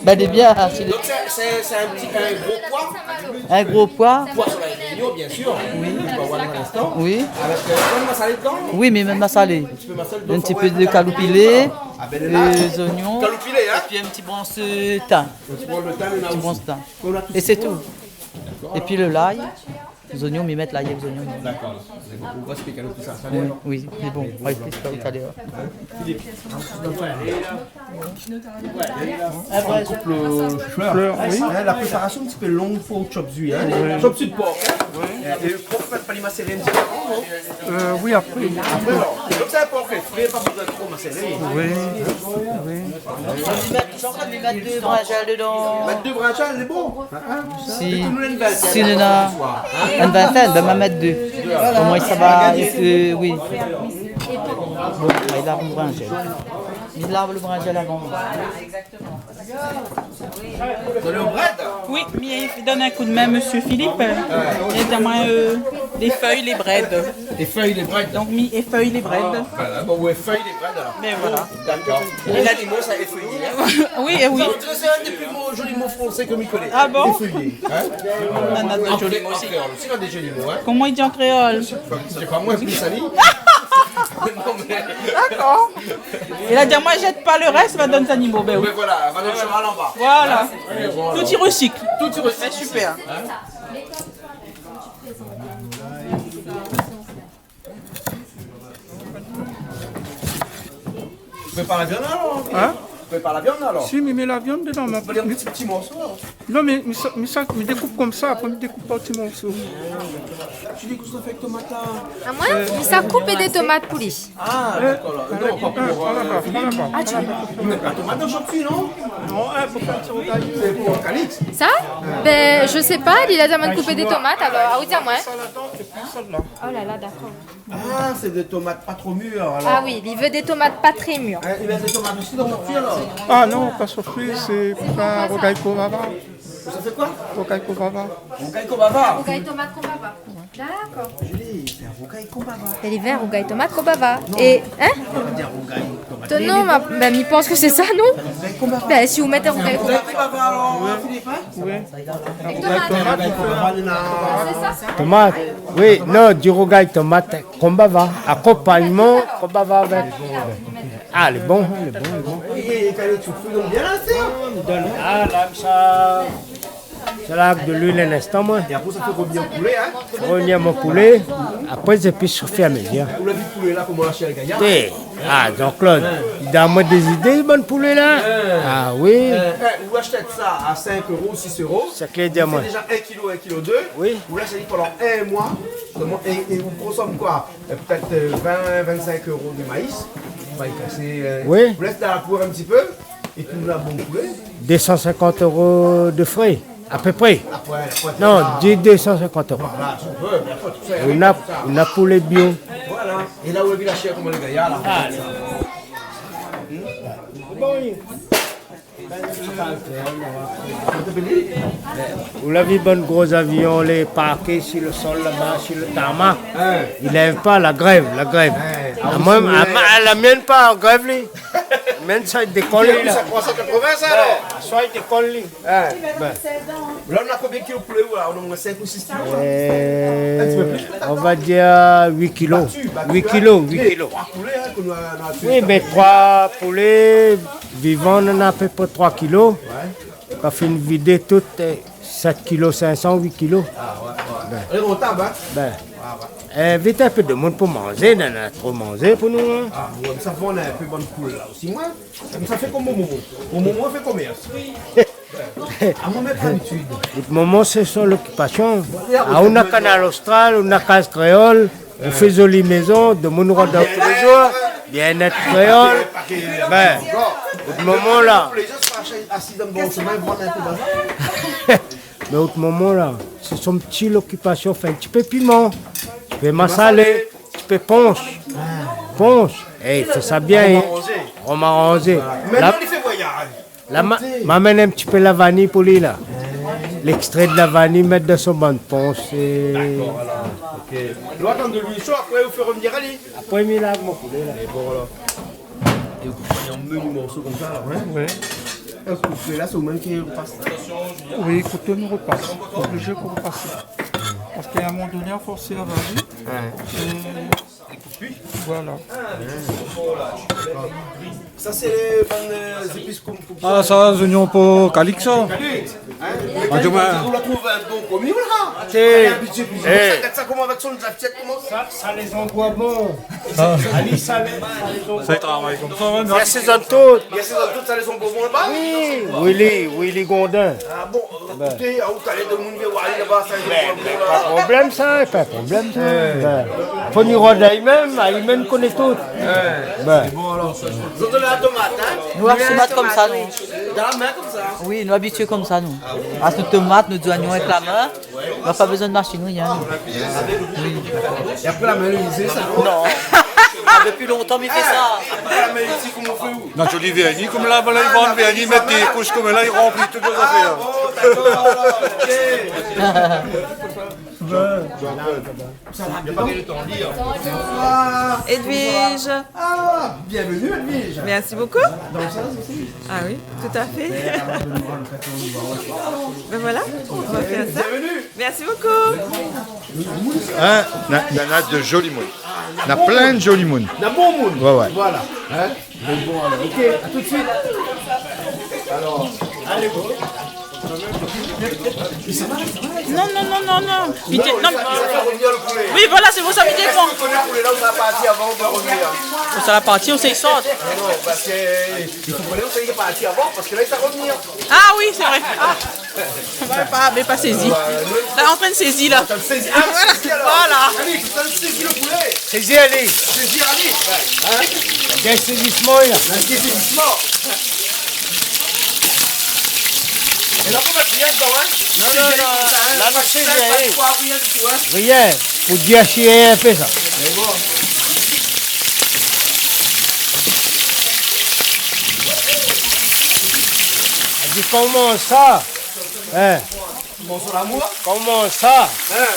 Ben, lé bien, hein, sé... Donk, sé, sé C'est un petit, un gros pois. Un gros pois. Pois sur la Réunion, bien sûr. Oui. On va voir dans un instant. Oui. Avec, euh, plein de massalé dedans. Oui, mé mèm massalé. Un petit peu de kaloupilé, ah ben, là, euh, les oignons, kaloupilé, hein. Et puis un petit branche, euh, thym. Un petit branche de thym, là aussi. Petit branche thym. Et c'est tout. Et puis le l'ail. Zoignon, mi mèt lay avèk zoignon. D'accord. Ou va ésplik anou tousa. Oui, oui, mé bon, on va expliquer ça tout à l'heure. Philippe, on coupe le fleur. Fleur, oui. Hein, la préparation un petit peu longue pour chop suey, hein. Oui. Chop suey de porc, hein. Oui. Et, et le porc, fé pa li maséré un petit peu avant, non ? Euh, oui, après. Après, alors. Donc, c'est un porc frais, frais, pas besoin de trop macérer. Oui, oui. Mèt dé brinzèl dedan. Mèt dé brinzèl, lé bon. Hein, hein ? Si, si néna in vintèn, bin, ma mèt dé. Omoin, sa va, euh, oui. Bon, mi lav lo brinzèl. Mi lav lo brinzèl avan. Donn lo brèd ? Oui, mi donn in kou d'min, monsieur Philippe. Euh, li la di amoin, euh, éfèy lé brèd. Éfèy lé brèd. Donk, mi éfèy lé brèd. Voilà, bon, ou éfèy lé brèd, alors. Mé voilà. D'accord. Lé zanimo, sa, éfèyé, hein ? Oui, é oui. Sa, sé inn dé pli mo, zoli mo fransé ke mi koné. Ah bon ? Éfèyé, hein ? Nana dé zoli mo osi. An kréol osi, nana dé zoli mo, hein ? Koman i di an kréol ? Sé pa, sé pa moin, pli sa li. Non, mé... D'accord. Li la di amoin, zèt pa lo rès, va donn zanimo. Bin oui. Mé voilà, va donn sir al anba. Voilà. Hein ? Mé voilà. Tout i resik. Tout i resik. Sé super. Hein ? Ou prépar la viann, alor ? Hein ? Ou prépar la viann, alor ? Si, mi mèt la viann dedan, mé... Ou fé an ti, ti morso, alor ? Non, mé, mé sa, mé sa, mi dékoup konmsa, apré mi dékoup par ti morso. Tu découpes ça avec tomate, là ? Ah, moin, mi sa koup dé tomat pou li. Ah, d'accord, là. Non, pas pour, euh, Philippe. Ah, tu mets pas tomat dans le chop suey, non ? Non, hein, pour faire un petit rougail. C'est pour Calix. Sa ? Bin, mi koné pa, li la di amoin de koup dé tomat, alor, ah, ou di amoin. Ça là-dedans, et puis celle-là. Oh là là, d'accord. Ah, c'est des tomates pas trop mûres, alors. Ah oui, li vé dé tomat pa tré mir. Hein, il met des tomates aussi dans le chop suey, alors ? Ah non, pas chop suey, c'est pour faire un rougail konbava. Ça fait quoi ? Rougail konbava. Rougail konbava. Rougail tomat konbava. D'accord. Julie, c'est un rougail konbava. Li vé in rougail tomat konbava. Non. É, hein ? On va dire rougail tomate. Non, mé, bin, mi pans ke sé sa, non ? Rougail konbava. Bin, si ou mèt in rougail konbava. Rougail konbava, alors, Philippe, hein ? Oui. Tomat. Tomat. Oui, non, di rougail tomat konbava. Akonpagnman konbava avèk. Ah, lé bon, lé bon, lé bon. Et, et quand tu fais comme bien là, c'est... Ah, la, sa, sa la, de luil in instan, moin. Et après, ça fait revenir le poulet, hein ? Revenir mon poulet. Apré, zépis o fur é a mezir. Ou la vi poulé la, koman la shèr lé gayar ? Eh, ah, Jean-Claude, li donn amoin dé zidé, bann poulé la. Hein. Ah oui. Hein, ou ashèt sa à cinq euros, six euros. Sé klèr, di amoin. Sé déza in kilo, in kilo dé. Oui. Ou lès ali pandan in moi. Sèlman, é, é ou konsom koi ? Euh, pétèt, euh, vingt, vingt-cinq euros de maïs. Ou va kasé, euh, oui, ou lès dan la kour in ti pé, é pi ou na bon poulé. Deux cent cinquante euros de frais, à peu près. Apré, apré, non, voilà. Di deux cent cinquante euros. Voilà, si ou vé, mé apré, tout sa, ou na, ou na poulé bio. Voilà. É la, ou la vi la shèr, koman lé gayar, la. Ah, sa. Hmm ? Bon, oui. Ou la vi bann gro zavion lé parké si lo sol laba, si lo tarmak. Hein. I lèv pa, la grèv, la grèv. Hein. Ah, amoin, oui, a ma-, a la mienne pa an grèv, li. Mèm sa, i dékol, li, la. Sa, trois cent quatre-vingts, sa, alor ? Bin, soi i dékol, li. Hein. Bin. La, ou na konbien kilo poulé, ou la ? Ou na omoin cinq ou six kilos, la ? Euh, in ti pé plis, pétèt, on va dire huit kilos. Batu, batu, hein. Huit kilos, huit kilos. Mé trois poulé, hein, ke nou la, nou la tué. Oui, mé trois poulé, vivan, nou na a pé pré trois kilos. Ouais. Kan fine vidé tout, euh, sept kilos cinq cents, huit kilos. Ah, ouais, ouais. Bin. Lé rantab, hein ? Bin. Ouais, ouais. Invit in pé de moun pou manzé, nana tro manzé pou nou, hein. Ah, ouais, mé sa, bon, na in pé bann poul la osi, moin. Mé sa fé konm mon momon. Mon momon fé komèrs. Oui. Ah, moin, mé pa labitid. Out momon, sé son lokipasion. Ah, ou na Kanal Austral, ou na Kaz Kréol. Ou fé zoli mézon, demoun i rod aou tou lé zour, bien-être kréol. Bin, out momon la. Mé out momon la, sé son ti lokipasion, fé in ti pé piman, ti pé masalé, ti pé pons. Pons. É i fé sa bien, hein. Rom aranzé. Mintnan, li fé voyaz. La, ma, ma amenn in ti pé la vaniy pou li, la. L'extrait de la vanille, mèt dan son bann pons, é... D'accord, voilà. Ok. Nou atann de luil sho, apré, ou fé revenir ali. Apré, mi lav mon poulé, la. É bon, alor. É ou koup an mini morso konmsa, la, hein ? Ouais. Koupé la, sé ou mèm ki repas. Oui, koupé, nou repas. Oblizé pou repasé. Parske a in moman doné, a fors sé avari. Ouais. É voilà. Sa sé lé bann, euh, zépis konm, konm... Ah, sa, zoignon pou Calix, sa. Calix, hein ? Ah, demain. Ou la trouv in bon komi, ou la ? Sé... Abitié, eh. Sa, gard sa koman avèk son zasièt, koman ? Sa, sa lé zanboi bon. Ah. Ali, sa lé, sa lé zanboi bon. Sa i travay konmsa, ouais, non ? Mèrsi zot tout. Mèrsi zot tout, sa lé zanboi bon laba ? Oui, Willy, Willy Gondin. Ah bon ? Ben. Ékout, ah, ou talèr domoun i vien oir ali laba, sa, ben, ben, pa problèm sa, pa problèm sa. Eh. Ben, fo ni rod ali mèm, ali mèm koné tout. Eh. Ben. Sé bon, alor. Zot la tomat, hein ? Nou, la tomat konmsa, nou. Dan la min konmsa. Oui, nou abitié konmsa, nou. Ash nout tomat, nout zoignon avèk la min. Nou la pa bezoin mashine, rien, nou. Oui. É apré la min lé izé, sa ? Non. Ah, dopi lontan mi fé sa. Apré la min lé izé, koman ou fé, ou ? Non, mi di vèrni, konm la, voilà, i vann vèrni, i mèt dé koush konm la, i ranpli tout lé zafèr. Ah bon, dakor, alor, OK. Edwige. Ah, bienvenue, Edwige. Merci beaucoup. Dans le sens aussi. Ah oui, tout à fait. Ben voilà, on va faire ça. Bienvenue. Merci beaucoup. Hein, na, na, na de zoli moun. Na plin de zoli moun. Na bon moun. Ouais, ouais. Voilà. Hein ? Mé bon, alor, OK, à tout de suite. Alors, allez, bon. Non, non, non, non, non. Pitié, non. Oui, voilà, sé pou sa, pitié. Ou koné, ou koné la ou sa parti avan, ou sa revni. Ou sa la parti, ou sa i sort. Non, non, parske i fo koné ou sa i parti avan, parske la i sa revni. Ah oui, sé vré. Ah. Voilà, pa, mé pa sézi. La, antrin sézi, la. Antrin sézi. Ah, voilà, sézi, alor. Voilà. Alix, antrin sézi lo poulé. Sézi, alé. Sézi, alé. Hein ? Gingn sézisman, la. Gingn sézisman. É la, ou mèt rien dedan, hein ? Non, non, non. Sézi, hein ? La, non, pa de sèl, pa de poiv, rien ditou, hein ? Rien. Pou dir ashiyé in pé sa. Mé bon. Di koman sa ? Hein ? Bonsoir, lamour. Koman sa ? Hein ?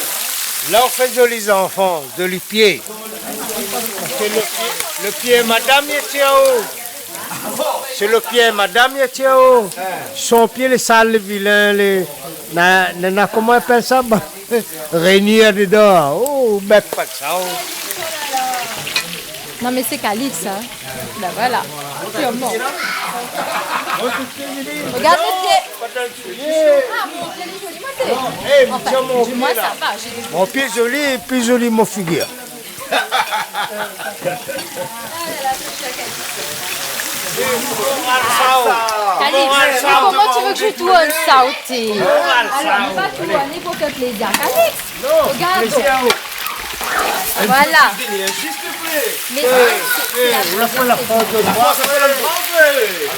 La ou fé zoli zanfan, zoli pié. Parske lo pié, lo pié madam i tir aou. Ah bon ? Sé lo pié madam i tir aou. Hein ? Son pié, lé sal, lé vilin, lé, na, na, na, koman i apèl sa ? Ba, rényir dedan. Oh, bèk pa sa, oh. Non, mé sé Calix, hein. Ben voilà. Purement. Regarde le pied. Ah, mon pied, il est joli, mon pied. Enfin, du moins, ça va, j'ai des... Mon pié zoli, pli zoli mon figir. Calix, mais comment tu veux que je tourne ça, ôté ? Alors, on va tourner pour faire plaisir à Calix. Regarde. Voilà. Mais c'est, c'est la deuxième séquence.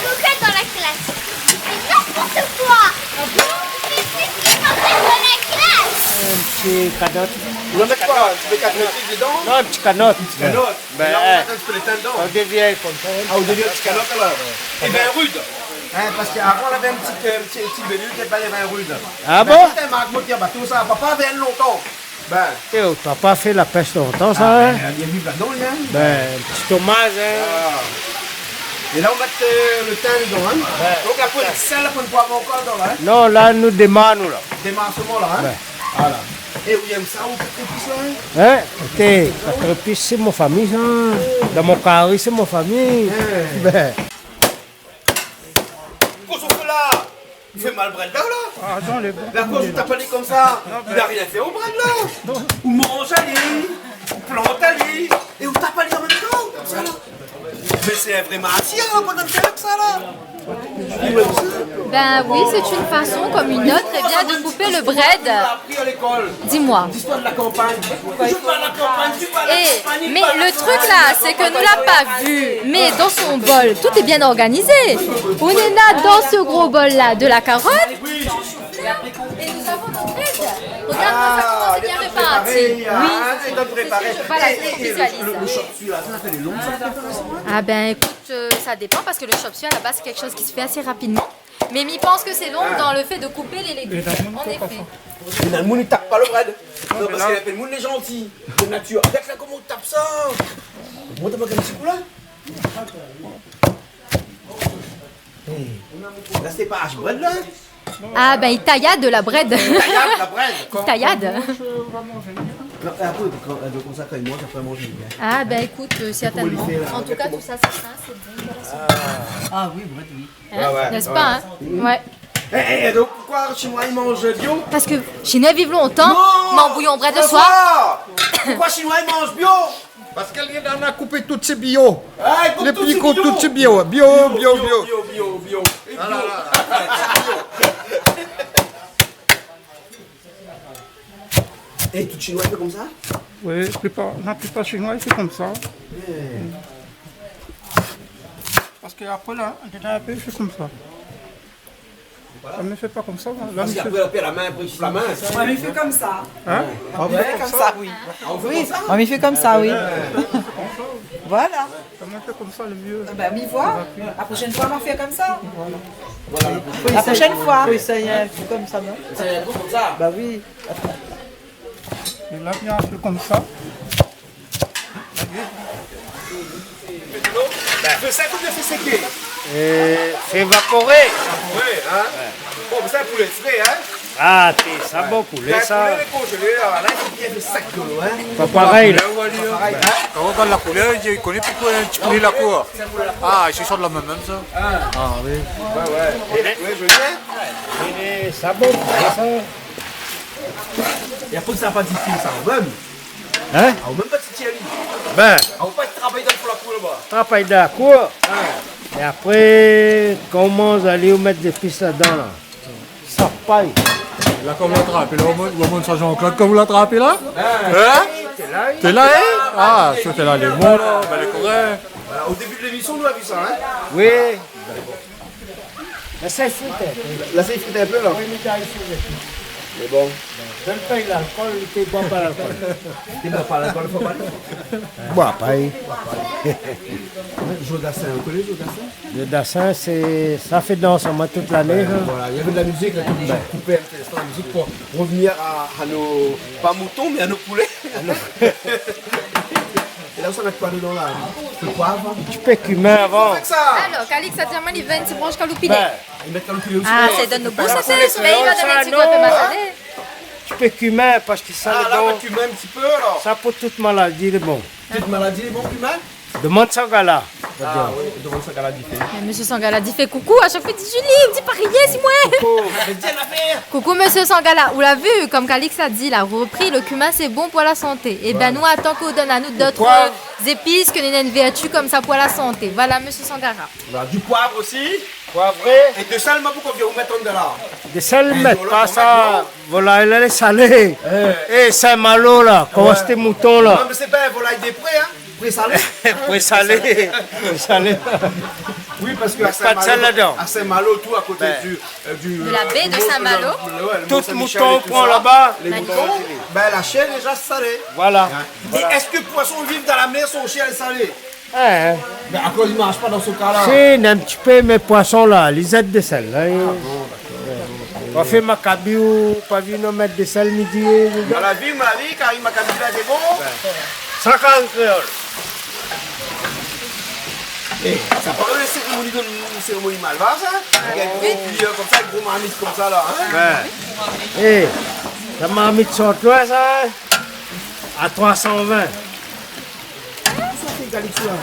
Vous faites dans la classe. C'est n'importe quoi. Mais c'est ce qui est en train de la classe. In ti kanot. Ou la mèt koi ? In ti pé kanot dedan ? Non, in ti kanot. Kanot. Ben, la, ou la mèt in ti pé lo tin dedan. Ou dévir konmsa. Ah, ou dévir in ti kanot, alor. É ben, rud. Hein, parske avan, lavé in ti, in ti, in ti bélil, té pa, lavé in rud. Ah bon ? Mé ékout, Marc, mon ti bato, sa, papa lavé lontan. Ben. Té, ou la pa fé la pèsh lontan, sa, hein ? Ah, ben, li la viv ladan, li, hein. Ben, ti domaz, hein. Ah. É la, ou mèt, euh, lo tin dedan, hein. Ouais. Donk, la poin sèl, la poin poiv ankor dedan, la, hein. Non, la, nou démar, nou, la. Démar solman, la, hein. Ouais. Voilà. É ou yèm sa, ou, kat zépis, la, hein ? Hein ? Té, kat zépis, sé mon fami, sa. Dan mon kari, sé mon fami. Hein. Ben. Kosa ou fé la ? Ou fé mal brèd la, ou la ? Ah, atann, lé bon. La koz ou tap ali konmsa, li na rien fé o brèd la. Ou manz ali, ou plant ali, é ou tap ali an mèm tan, konmsa la. Mé sé in vré martyr, hein, pandan ke sa la. Ben oui, c'est une façon comme une autre, eh bien, de couper le brèd. Dis-moi. Dis-moi de la campagne. Je vais à la campagne, tu vas à la campagne, eh, mais le truc là, c'est que nous l'a pas vu, mais dans son bol, tout est bien organisé. On est là dans ce gros bol là de la carotte. Et nous avons notre aide. Regarde-moi ça, comment c'est bien réparti. Oui, c'est, voilà, c'est spécialiste. Ah ben, écoute, euh, ça dépend parce que le chop suey à la base, c'est quelque chose qui se fait assez rapidement. Mais mi pans ke sé long dan le fait de couper les légumes. En effet. Finalement, i tap pa lo brèd. Non, parske la, tout le monde est gentil, de nature. Regarde là comment on tape ça. Montre-moi comme petit coup là. La, sé pa ashbrèd, la ? Ah, ben, i tayad la brèd. I tayad la brèd. I tayad. Non, é apré, kan, euh, konmsa, kan i manz, apré, i manz bien. Ah, ben, ékout, euh, certainement. Koman i fé, la ? An tou ka, tout sa, sé sin, sé bon. Ah oui, brèd, oui. Hein ? Ouais, ouais, n'est-ce pas, hein ? Ouais. Eh, eh, donk, poukosa Shinoi i manz bio ? Parske Shinoi i viv lontan, non, manz bouyon brèd le soir. François, poukosa Shinoi i manz bio ? Parske li la koupé tout sé bio. Ah, li koup tout sé bio. Li koup tout sé bio. Bio, bio, bio, bio. Bio, bio, bio. É tout Shinoi i fé konmsa ? Oui, la plipar, la plipar Shinoi i fé konmsa. Eh. Parske apré, la, néna in pé i fé konmsa. La, mi fé pa konmsa, moin. La, mi fé, apré, la, la min, apré, la min. Moin, mi fé konmsa. Hein ? Ah, ou fé konmsa, oui. Ah, ou fé konmsa ? Moin, mi fé konmsa, oui. Voilà. Moin, mi fé konmsa le mié. Ah ben, mi voi. La proshèn foi, ma fé konmsa. Voilà. La proshèn foi. Fo éséyé in kou konmsa, non ? Éséyé in kou konmsa. Bah oui. É la, bien fé konmsa. Fé sèk oubien fé séké ? Euh, fé évaporé. Évaporé, hein ? Ouais. Bon, mé sa, poulé fré, hein ? Ah, té, sa, bon poulé, sa. Poulé lé konzélé, la, la, i fo bien fé sèk dolo, hein ? Pa parèy, la. Pa parèy, hein ? Kan ou gard la koulèr, i koné poukosa in ti poulé la kour. Ah, i sort la min mèm, sa. Ah oui. Ouais, ouais. É, ouais, joli, hein ? É sa, bon poulé, sa. É apré, sa pa di fé sa, mèm. Hein ? Ah, ou mèm pa ti tié ali. Ben. Ah, ou pa travay dan fon la kour laba. Travay dan la kour. Hein. É apré, kan ou manz, alé, ou mèt zépis ladan, la. Sa pay. La, kan ou la trapé, la, ou monn, ou monn sa, Jean-Claude, kan ou la trapé, la ? Hein ? Té la, hein ? Ah, sa té la, lé bon, la. Ben, lé korèk. Voilà, au début de l'émission, nou la vi sa, hein ? Oui. La, sa i frit in pé. La, sa i frit in pé, la. Oui, mé sa i frit in pé. Mé bon. Donn pa lalkol, té i boir pa lalkol. Té i boir pa lalkol, fo pa. Boir pa, oui. Mé Joe Dassin, ou koné Joe Dassin ? Joe Dassin, sé, sa fé dans amoin tout lané, hein. Voilà, il y avait de la musique, là, t'es obligé de couper un petit instant la musique pour revenir à, à nos, pas moutons, mais à nos poulets. É la, ou sa mèt koi dedan, la ? Le poiv ? In ti pé kimin avan. Fé sa. Alor, Calix la di amoin li vé in ti bransh kaloupilé. Ben, i mèt kaloupilé osi. Ah, sé dan nout bous, sa, sé, mé i va done in ti kou in pé masalé. In ti pé kimin, parske sa, ah, la, ou mèt kimin in ti pé, alor. Sa, pou tout maladi, lé bon. Tout maladi, lé bon, kimin ? Demann Sangala. Ah oui, demann Sangala Difé. Mé mésyé Sangala Difé, koukou, a shak foi i di Julie, i di pa rien, si moin. Koukou. Mé di in nafèr. Koukou, mésyé Sangala. Ou la vi, konm Calix la di, la repri, le kimin, sé bon pou la santé. Voilà. É ben, nou, atann ke ou donn anou dot, euh, zépis, ke néna in vèrtu konmsa pou la santé. Voilà, mésyé Sangala. Voilà, du poivre aussi. Poivré. É de sèl, ma pou konfirm, ou mèt andan la. De sèl, mèt pa sa. Volay la lé salé. Eh. Eh, Saint-Malo la, kan ou ashté mouton la. Non, mé sé pa in volay de pré, hein. Pré salé. Pré salé. Pré salé. Oui, parske a Saint-Malo, a Saint-Malo, tout à côté du, euh, du, de la baie de Saint-Malo. Tout mouton pran laba. Les moutons, ben, la chair déjà salée. Voilà. Hein. É èske poisson i viv dan la mèr, son shien lé salé ? Hein. Mé akoz i marsh pa dan se ka la ? Si, in ti pé, mé poisson la, li zèt de sèl la. Ah bon, dakor. Ou fé makabi, ou pa vi nou mèt de sèl midi, euh, dedan ? Malavi, malavi, kari makabi la, sé bon ? Sa kari kréol. Eh, sa paré sérémoni, sérémoni malbar, sa ? Avèk in gro kuiyèr konmsa, in gro marmit konmsa la, hein ? Ouais. Eh, sa marmit sort loin, sa, hein ? A troi san vin. Sa fé Calix la.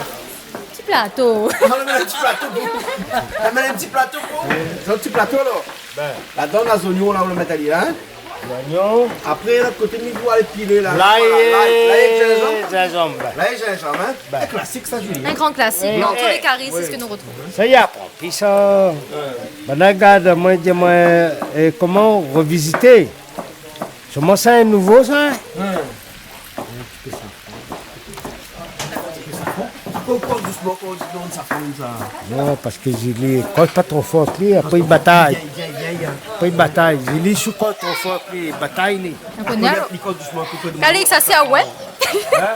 Ti plato. Ah, nou la mèt in ti plato pou, nou la mèt in ti plato pou. Sa, ti plato, alor. Ben. Ladan, na zoignon, la, ou la mèt ali, la, hein ? Zoignon. Apré, lot koté, mi voi lé pilé, la. Lay, voilà, lay, lay é zinzanm. Zinzanm, ben. Lay é zinzanm, hein ? Ben. In klasik, sa, Julie. In gran klasik. Oui. Dan tou lé kari, sé sak nou retrouv. Sa i aprann pi, sa. Ouais. Ben, la, gard, moin, di amoin, euh, koman revizité. Sirman sa in nouvo, sa, hein ? Ouais. Akoz ou koz dousman, akoz ou di non, sa fon, sa ? Non, parske Julie, koz pa tro for èk li, apré i batay. Aïe, aïe, aïe, aïe. Apré i batay. Julie, si ou koz tro for èk li, i batay, li. Ou koné, alor. Li koz dousman, ou koz dousman. Calix, sa sé a oué. Hein ?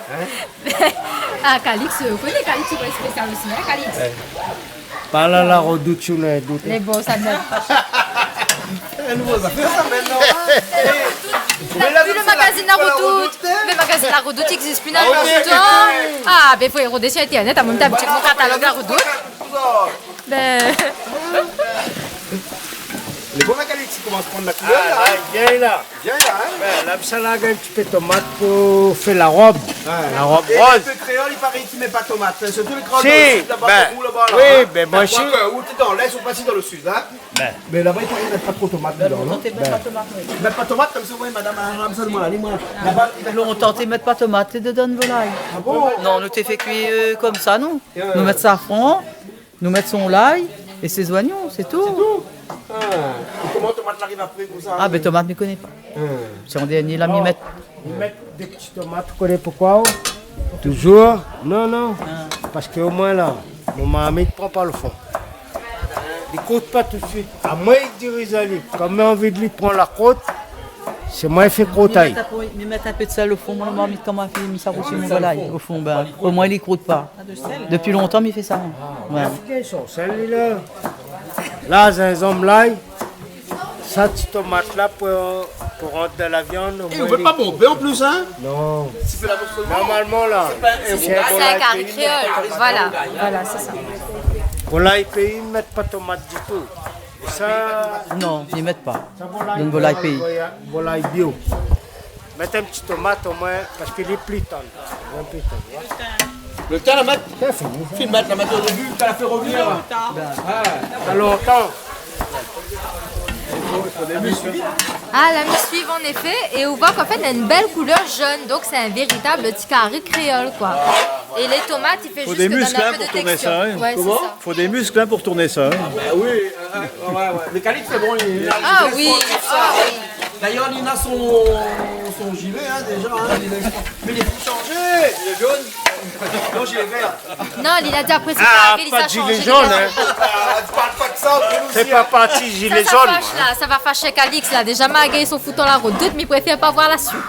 Ah, Calix, euh, ou koné Calix, sé koi, spésial osi, hein, Calix ? Ouais. Parl a la Redoute, si ou na dout. Lé bon, sa mèt. Eh, nou, nou va fé sa mintnan, hein. Ou la vi le magazine La Redoute ? Le magazine La Redoute i égzis pi, na lontan. Ah, ben, fo rodé si internet, amoin, mi tap tshèk mon katalog La Redoute. Ben, Lé bon, la, Calix i komans pran la koulèr, la, hein ? Ah, la, bien, la. Bien, la, hein ? Bin, la, sa la, in ti pé tomat pou fé la rob. Ouais. La rob roz. É in pé kréol, i paré k'i mèt pa tomat, hein. Sirtou lé kréol dan le sud, laba, bin, laba, la, oui, hein. Bin, moin osi. Bin, koi, ou té dan lès, ou pa si dan le sud, hein ? Bin. Mé laba, i paré i mèt pa tro tomat dedan, non ? Mèt pa tomat, oui. Mèt pa tomat, konmsa, oui, madam, madam Salomon, la di amoin, laba, i mèt pa tomat. Lontan, té mèt pa tomat dedan volay. Ah bon ? Non, nou té fé kui, euh, konmsa, nou. Ouais. Nou mèt safran, nou mèt son lay é sé zoignon, sé tou. Sé tou ? Ah. É koman tomat la ariv apré konmsa ? Ah, bin, tomat, mi koné pa. Ah. Sé an dernié, la, mi mèt. Mi mèt dé ti tomat, ou koné poukoi ? Toujour ? Non, non. Ah. Parske omoin, la, mon marmit i pran pa le fon. Li krout pa tout suit. Amoin i diriz ali. Kan mi anvi li pran la krot, sé moin i fé krot ali. Mi mèt in pé, mi mèt in pé de sèl o fon, mon marmit, kan ma fini, mi sa rosi mon volay o fon, bin, omoin li krout pa. Dopi lontan mi fé sa. Ah, ouais. Gard son sèl, li, la. La, zinzanm, lay. Sa ti tomat la pou, pou rant dan la viann, omoin li... É ou mèt pa bonpé an plis, hein ? Non. Ti pé la mousse. Normalman, la, sé in volay péi, mèt pa tomat. Sé in kari kréol. Voilà, voilà, sé sa. Volay péi, mèt pa tomat ditou. Sa... Non, i mèt pa. Sa volay, dan volay péi. Volay, volay bio. Mèt in ti tomat omoin, parske li lé pli tann. In pé tann, ouais. Le tin, la mèt. Sa fini, sa. Fine mèt, la mèt o début, kan la fé revenir. Lontan. Ouais, sa lontan. Ah, la mi suiv, an éfé, é ou voi k'an fèt, néna in bèl koulèr jone, donk sé in véritab ti kari kréol, koi. É lé tomat, i fé jis ke done in pé de tékstir. Fo dé musk, hein, pou tourné sa, hein. Ouais, sé sa. Koman ? Fo dé musk, hein, pou tourné sa, hein. Ah, bin oui. Fo dé musk, hein, pou tourné sa. Ah, oui. Ah, oui. D'ailleurs, li na son, son gilet, hein, déjà, hein, li na, mé li lé pou shanjé. Gilet jaune. Non, gilet vert. Non, li la di apré, sé pa arivé, li sa shanjé. Ah, pa de gilet jaune, hein. Ah, ou parl pa de sa, ou fé pa parti gilet jaune, hein. Sa, sa fash, la, sa va fashé Calix, la. Déja, ma gingn son fout an la rout. Dout, mi préfèr pa voir la suit.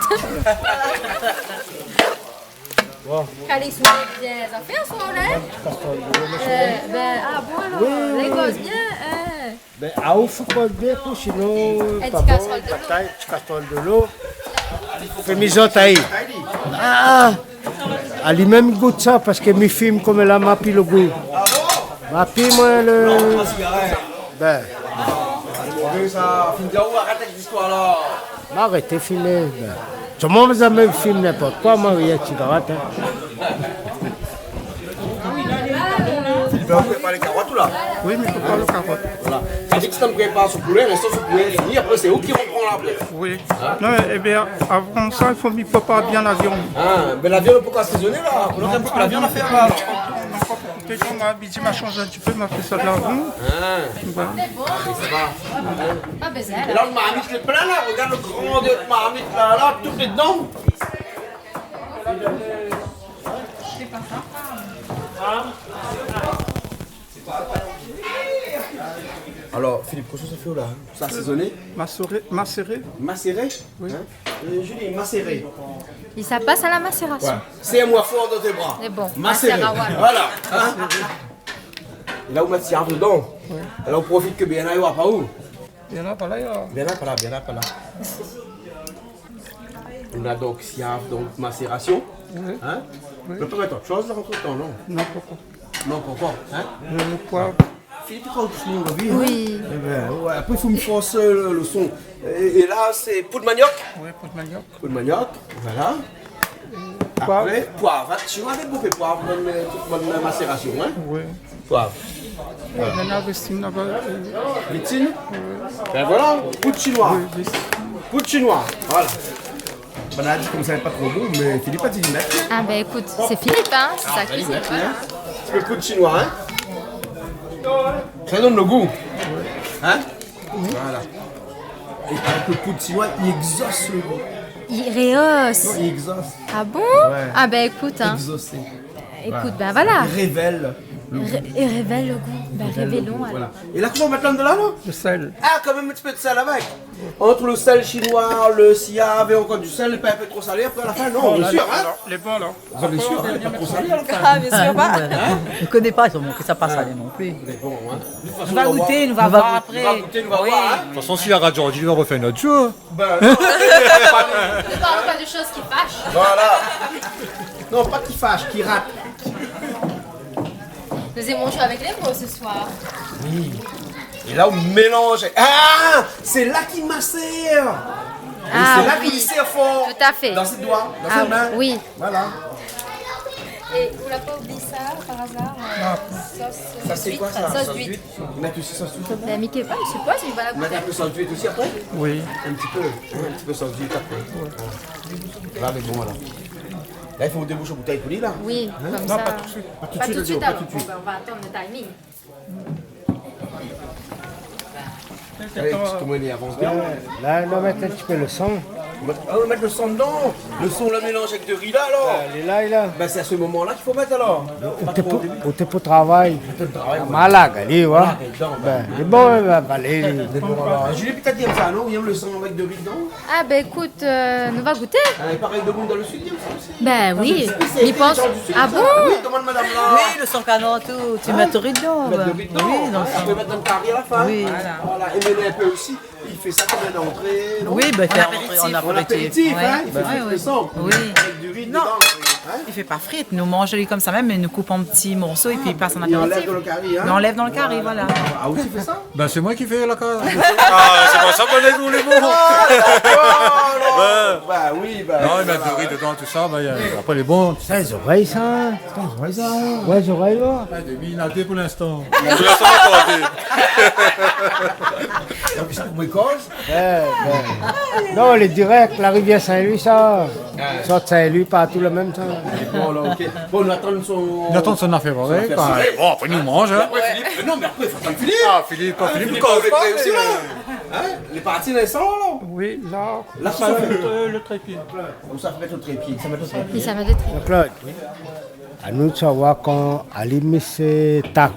Bon. Calix, ou lé bien zafèr, sa, la, hein ? Kastèl de lo, machin. Euh, bin, ah bon, alor, oui, oui, lé gos bien, hein. Bin, ah, ou fé koi bien, pou, sinon, pa bon, batay, ti kastèl de lo. Fé mizot, ayi. Ah, ah. Ali mèm i gout sa, parske mi fim, koméla ma pi le gou. Ma pi, moin, le... Bin. Mové sa, fine di aou, arèt avèk zistoir la. Ma arèt fimé, bin. Tout le moun, zot mèm i fim ninport koi, moin, rienk sigarèt, hein. Filipa, ou prépar lé karot, ou la ? Oui, mi prépar lé karot. Voilà. Sa di ke si ou prépar son poulé, lès son poulé fini, apré sé ou ki repran la apré. Oui. Hein ? Non, é bien, avan sa, i fo mi prépar bien la viann. Ah, mé la viann, ou pé pa asézoné la. Ou na in ti pé la viann a fèr la. Non, non, non, non, non. Té kan ma abitié, ma shanj in ti pé, ma fé sa de lavan. Ah. Voilà. Ah, mé sa va. É la, le marmit lé plin la, regard le grandèr de marmit la, la, tout lé dedan. Alor, Philippe, kosa ou sa fé la, hein ? Sa asézoné ? Maséré, maséré. Maséré ? Oui. Hein ? Euh, Julie, maséré. É sa i pas a la masérasion. Ouais. Sèr amoin for dan tes bras. Mé bon, maséré. Maséré, ouais. Voilà. Hein ? É la, ou mèt siav dedan. Ouais. É la, ou profit ke Bernard i voi pa ou. Bernard pa la, ya. Bernard pa la, Bernard pa la. Nou na donk siav, donk masérasion. Oui. Hein ? Oui. Ou pé pa mèt ot shoz la antretan, non ? Non, pankor. Non, pankor, hein ? Le poiv. Philippe, ou koné tout le moun la vi, hein ? Oui. Eh ben, ouais, apré, i fo mi fors, euh, le, le son. É, é la, sé poud maniok ? Oui, poud maniok. Poud maniok, voilà. Poiv. Apré, poiv, hein. Sinon, avèk bonpé poiv, bann, euh, tout bann masérasion, hein. Oui. Poiv. Voilà. Néna vésine laba, euh. Vésine ? Oui. Ben voilà, poud shinoi. Oui, vésine. Poud shinoi, voilà. Banna la di konmsa lé pa tro bon, mé Philippe la di li mèt. Ah ben ékout, sé Philippe, hein, sé sa ki kuizine, hein. Ti pé poud shinoi, hein. Sa i donn le gou. Hein ? Voilà. É avèk le poud shinoi, i égzos le gou. I réos. Non, i égzos. Ah bon ? Ouais. Ah ben ékout, hein. Égzosé. Ékout, ben voilà. I révèl le gou. Ré-, i révèl le gou. Ben, révèl le gou, révélon, alor. Voilà. É la, kosa ou mèt la dedan la, la ? Le sèl. Ah, kan mèm in ti pé de sèl avèk. Entre le sel chinois, le siav é ankor du sel, lé pa in pé tro salé apré a la fin, non, bien sûr, hein ? Non, la, lé bon, la. Vous êtes sûr, hein, lé pa tro salé a la fin. Ah, bien sûr, pa. Hein ? Nou koné pa, i mank sa pa salé non pli. Mé bon, hein. Nou va gouté, nou va voir apré. Nou va gouté, nou va voir, hein. De tout fason, si la radio i di, nou va refèr in ot jour. Ben, non, ne parlons pas de choses qui fâchent. Voilà. Non, pas qui fâchent, qui ratent. Nous aimons jouer avec les mots ce soir. Oui. É la, ou mélanz. Ah, sé la ki masèr. É sé la ki sèr for. Tout à fait. Dan sé doi, dan sé min. Voilà. É ou la pa oubli sa, par azar, euh, sauce d'huître. Sa, sé koi sa ? Sauce d'huître. Ou mèt osi sauce d'huître ladan ? Ben, Mickey, ah, je sais pas, il va la goûter. Ou mèt in pé sauce d'huître osi apré ? Oui. In ti pé, in ti pé sauce d'huître apré. Voilà. La lé bon, la. La, i fo déboush la boutèy pou li, la. Oui, konmsa. Non, pa tout de suite. Pa tout de suite, pa tout de suite. Bon, ben, on va attendre le timing. Alé, ti koman li avans bien. La, nou mèt in ti pé lo san. Ah, ou mèt lo san dedan. Lo san, ou la mélanz avèk do ri la, alor. Ah, lé la, lé la. Ben, sé a se moman-la k'i fo mèt, alor. Ou té pou, ou té pou travay. Ou té pou travay, ouais. Malad, alé, ouais. Malad, alé, ben. Ben, lé bon, ben, alé. Lé bon, alor. Julie, pétèt, i èm sa, non ? I èm lo san avèk do ri dedan ? Ah, ben, ékout, euh, nou va gouté. Ah, i paré domoun dan lo sud i èm sa osi. Ben oui, mi pans. Ah bon ? Oui, domann madam la. Oui, lo san kanar, tout, ti mèt do ri dedan. Mèt do ri dedan. Oui, dan lo san. Ou pé mèt dan lo kari a la fin. Oui. Voilà. É mèt in pé osi. I fé sa konm in antré, non ? Oui, ben, fé an apéritif. An apéritif, hein, i fé frit lo san. Oui. Avèk do ri dedan, hein ? Non. I fé pa frit, nou manz ali konmsa mèm, mé nou koup an ti morso épi i pas an apéritif. I anlèv dan lo kari, hein ? I anlèv dan lo kari, voilà. Ah, ou osi i fé sa ? Ben, sé moin ki fé la kaz. Ah, sé pou sa, ben, lé, lé bon. Ah, dakor, alor. Ben. Ben oui, ben, voilà. Non, i mèt do ri dedan, tout sa, ben, apré, lé bon. Sa, zorèy, sa. Zorèy, sa. Ouais, zorèy, la. Ah, dé, mi na dé pou linstan. Pou linstan, na pa dé. Donk, sa, pou koz. Ouais, ouais. Non, lé dirèk, la rivièr Sin-Lwi, sa. Ah. Sort Sin-Lwi, partou la mèm, sa. Bon, alor, OK. Bon, nou atann son, nou atann son afèr, ouais, son afèr, ouais. Bon, apré, nou manz, hein. Apré, Philippe, euh, non, mé apré, i fo atann Philippe. Ah, Philippe, Philippe, Philippe, koz, koz, lé pré osi, la. Hein ? Lé parti dan lo san, la. Oui, la. La, sa fé, euh, lo trépié. Konmsa, fo mèt lo trépié, sa mèt lo trépié. Oui, sa mèt lo trépié. Jean-Claude, anou savoir kan ali mèt sé tak.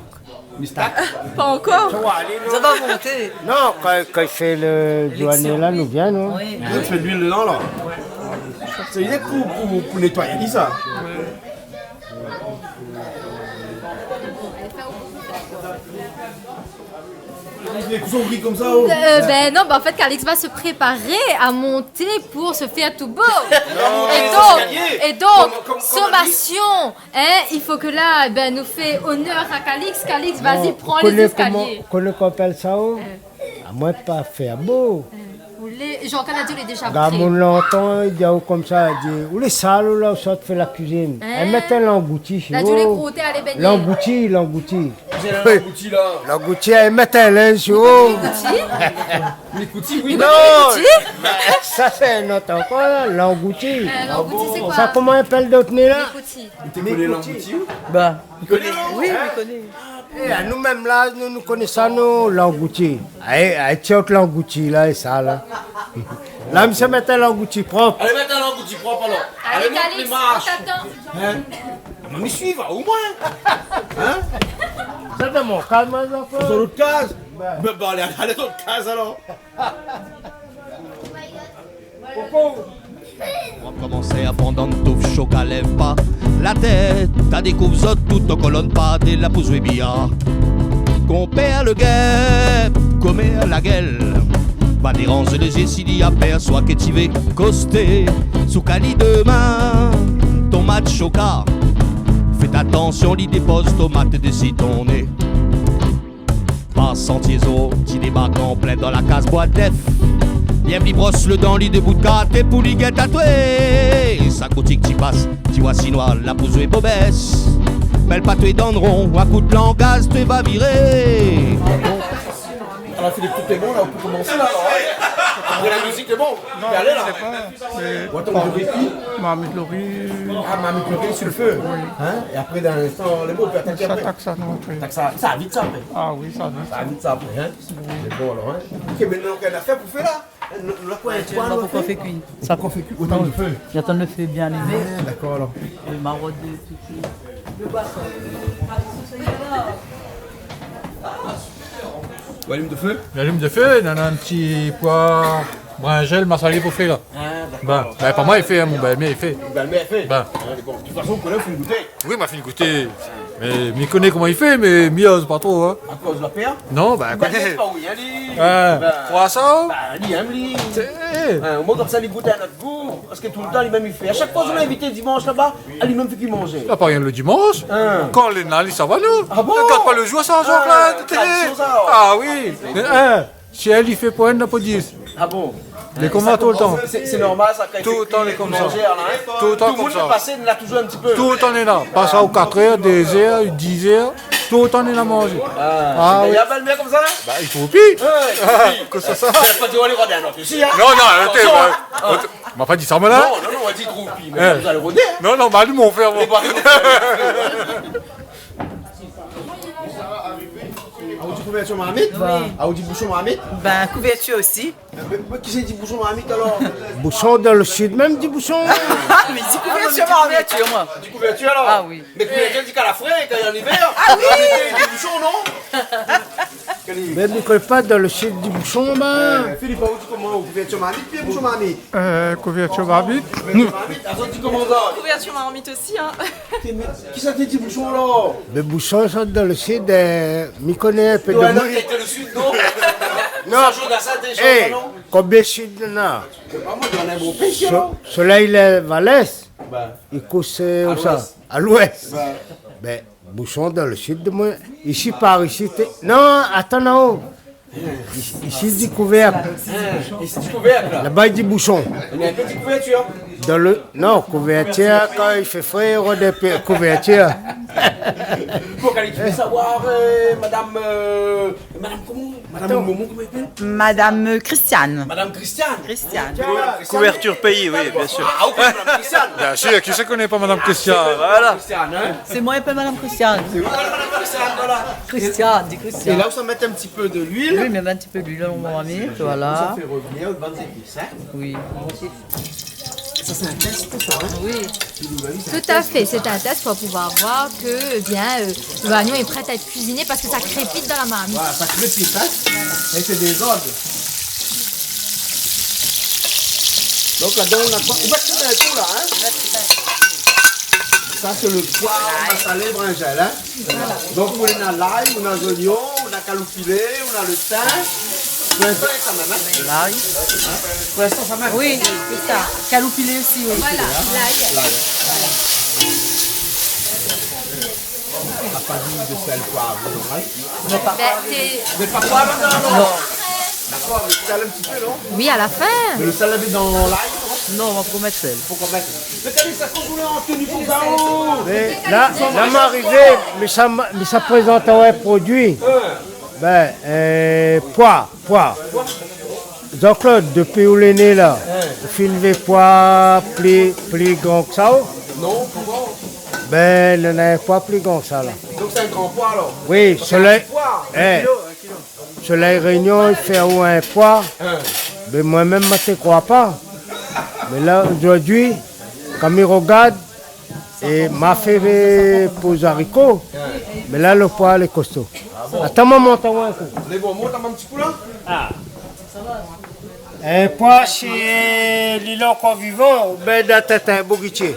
Mèt tak. Pa ankor. Sa va alé, non ? Sa va monté. Non, kan, kan i fé lo zouané la, nou vien, non ? Oui. Nou fé luil dedan, la. Sé rienk pou, pou, pou nétoy ali, sa. Lé koshon i ri konmsa, oh. Euh, ben non, ben en fait, Calix va se préparer à monter pour se faire tout beau. Non, et donc, et donc, comme, comme, comme sommation, hein, il faut que là, ben, nou fé honneur à Calix. Calix, vas-y, prends les escaliers. Ou koné koman, ou koné koman i apèl sa, oh ? Euh. Ah, moin pa fé bo. Euh, ou lé, Jean-Claude la di, ou lé déza pré. Gamin lontan, i di aou konmsa, i di, ou lé sal, ou la, ou sort fé la kuizine. Hein ? Ay, mèt in langouti, si, oh. La di, ou lé grouté, alé bègné. Langouti, langouti. Sé langouti, la. Langouti, ay, mèt in linz, si, oh. Langouti ? Langouti, oui. Non. Langouti ? Sa, sé in ot ankor, la, langouti. Euh, langouti, sé koi ? Sa, koman i apèl dot, la ? Langouti. Ou té koné langouti, ou ? Ben. Ou koné, non ? Oui, mi koné. Eh, anou mèm la, nou, nou koné sa, nou, langouti. Ay, ay, tchèk langouti la, é sa la. La, mésyé, mèt in langouti prop. Alé, mèt in langouti prop, alor. Alé, Calix, mont lé marsh. On t'attend. Hein ? Ah, mé mi suiv, omoin. Hein ? Sa, dan mon kaz, moin, zanfan. Dan lot kaz ? Ben. Ben, ben, alé, alé dan lot kaz, alor. Koko. Ou komansé a pran dan touf, shoka lèv pa la tèt, ta dékouv zot tout an kolonn, pa dé la pou zoué biyar. Konpèr lé gèp, komèr la gèl, va déranz lé zié si li apèrsoi ke ti vé kosté. Sou kali domin, ton match shoka, fé atansion, li dépoz tomat dési ton né. Par santié zo, ti débark an plin dan la kaz boi d'èf. Bien li bros lé dan, li debout katé pou li gèt atoué. Sa kotik ti pas, ti wa sinoi la pou zoué bobès. Bèl pa toué dan ron, akout langaz toué va viré. Alor, Philippe, tout lé bon la, ou pé komansé la, alor, hein ? Apré la mizik, lé bon. Non, alé la. Sé pa Ou atann lo ri kui ? Marmit lo ri. Ah, marmit lo ri su lo fé. Oui. Hein ? É apré, dan in instan, lé bon, ou pé ataké apré. Sa tak sa, non, apré. Tak sa, sa vit sa apré. Ah oui, sa vit. Sa vit sa apré, hein ? Oui. Lé bon, alor, hein ? OK, mé nou na in afèr pou fé la. Hein, nou, nou la koi, in poil, nou la fé kui. Sa pou fé kui, ou atann lo fé. Mi atann lo fé bien alimé. Ah, dakor, alor. Lo marot de tout. Ou alim do fé ? Mi alim do fé, nana in ti poi brinzèl masalé pou fé la. Ah, dakor. Ben, ben, pa moin la fé, hein, mon bèl-mèr la fé. Bèl-mèr la fé ? Ben. Ah, dakor. De tout fason, ou koné, ou la fine gouté ? Oui, ma fine gouté. Mé mi koné koman i fé, mé mi oz pa tro, in. Akoz la pèr ? Non, bin, koné. Mé sé pa ou, in, li. In, bin, kroi sa, in ? Bin, li èm, li. Sé, in, omoin konmsa li gout in not gou, parske toultan li mèm i fé. A shak foi nou invit dimansh laba, a li mèm fé kui manzé. La pa rien le dimansh. In. Kan lé na, li sava, nou. A bon ? Regard pa le zour sa, Jean-Claude. A, tradisyon sa, alor. A oui. In. Si èl i fé pou inn, na pou dis. A bon ? Lé konmsa toultan. Sé, sé normal sa, kan i fé kui manzé, in. Toultan lé konmsa. Toultan lé konmsa. Tout le moun i pé pasé, na touzour in ti pé. Toultan lé la. Pas a katrèr, dézèr, dizèr, toultan lé la manzé. A oui. Bin, i apèl bien konmsa ? Bin, i fo pi. Oué, i fo pi. Kosa sa ? Sa vé pa dir ou lé rod in not osi, in. Non, non, atann, atanson, bin, in. Atann, ma pa di sa, moin, la. Non, non, non, ou la di groupi, mé sa, ou lé rodé, in. Non, non, ma di mon frèr, moin. Lé pa rodé. A, ou di kouvèrtir marmit ? Oui. A, ou di boushon marmit ? Bin, kouvèrtir osi. Mé, mé kisa i di boushon marmit, alor ? Boushon dan le sid mèm di boushon. A, mé di kouvèrtir marmit, moin. Di kouvèrtir, alor ? A oui. Mé kouvèrtir, di kan la fré, kan lé an ivèr. A oui. An été, i di boushon, non ? Mé mi koné pa dan le sid di boushon, bin. Eu, Philippe, ou di koman, kouvèrtir marmit, pi boushon marmit ? Eu, kouvèrtir marmit. Kouvèrtir marmit, a, ou di koman sa ? Kouvèrtir marmit osi, in. Té, mé kisa té di boushon, la ? Mé boushon, sa, dan le sid, eu, mi koné in pé de moun. Non, non, dan le sid, non. Non. Sa, jou dan sa, té, é, non ? Konbien sid néna ? Sé pa moin, néna in bon pé isi, alor. Solèy i lèv a lès, i koush, eu, a louès. A louès. Bin, boushon dan le sid, moin, isi, par isi, té, non, atann, non. Isi, isi i di kouvèrk. In, isi i di kouvèrk, la. Laba i di boushon. Néna in pé di kouvèrtir. Dan le, non, kouvèrtir, kan i fé fré, i rod in pé kouvèrtir. Bon, kan i fé savoir, eu, madam, eu, madam koman ? Madam Momo, koman i apèl ? Madam, eu, Christiane. Madam Christiane. Christiane. Madam Christiane. Couverture pays, oui, bien sûr. A, ou koné madam Christiane ? Bien sûr, kisa i koné pa madam Christiane ? Voilà. Christiane, in ? Sé moin i apèl madam Christiane. Sé ou, madam Christiane, voilà. Christiane, di Christiane. É la, ou sa mèt in ti pé de luil. Oui, mé in ti pé de luil, on va mettre, voilà. Sa fé revenir le bann zépis, in ? Oui. Sa, sé in tès, sa, in ? Oui. Tout à fait, c'est un test pour pouvoir voir que, eh bien, euh, l'oignon est prêt à être cuisiné parce que ça crépite dans la marmite. Voilà, sa krépit, in ? Sa sé dé zod. Donk ladan, ou na koi ? Ou va koup in kou la, in ? Sa sé le poi masalé brinzèl, in ? Voilà. Donk ou na lay, ou na zoignon, ou na kaloupilé, ou na le tin. Pou linstan sa mèm, in ? Lay. Pou linstan sa mèm. Oui, sé sa. Kaloupilé osi, oui. Voilà, lay. Lay. Voilà. Na pa di de sèl, poiv, non, in ? Non, pa. Bin, té... Mé pa poiv, non, non. Non. Dakor, mé sèl in ti pé, non ? Oui, à la fin. Mé le sèl la mèt dan lay, non ? Non, nou va pa mèt sèl. Fo pa mèt. Mé Calix, akoz ou lé an tenu konmsa, oh ? Mé la, la, ma arivé, mi sa, mi sa prézant aou in produi. In. Bin, euh, poi, poi. Jean-Claude, dopi ou lé né la, ou fine vé poi pli, pli gran ke sa, oh ? Non, koman ? Bin, néna in poi pli gran ke sa la. Donk sé in gran poi alor ? Oui, sé in gran poi, in kilo, in kilo. Solèy Réunion i fé aou in poi. In. Mé moin mèm, ma té kroi pa. Mé la, zordi, kan mi rogard, é ma fé pou zariko. In. Mé la, le poi lé kosto. A bon ? Atann, ma mont aou in kou. Lé bon, mont amoin in ti kou la. A. In poi, si li lé ankor vivan, oubien dan tèt in bougitié.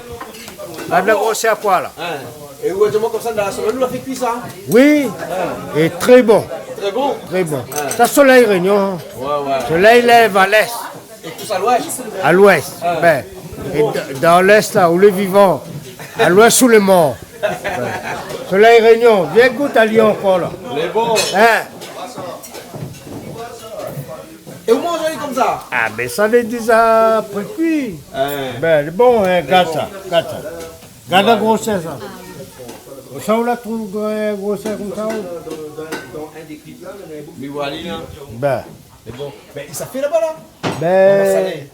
Gard la grosèr poi la. In. É ou la di amoin konmsa, dan la semèn, ou la fé kui sa ? Oui. In. É trè bon. Trè bon ? Trè bon. In. Sa, Solèy Réunion. Oué, oué. Solèy lèv a lès. É tout sa a louès ? A louès. In. Bin, é d-, dan lès la, ou lé vivan. A louès, ou lé mor. Bin. Solèy Réunion, vien gout ali ankor la. Lé bon. In. É ou manz ali konmsa ? A, bin, sa lé déza pré kui. In. Bin, lé bon, in, gard sa, gard sa. Gard la grosèr sa. Ousa ou la trouv gro-, grosèr konmsa, ou ? Mé voilà, in. Bin. Lé bon. Bin, sa fé laba la ? Bin,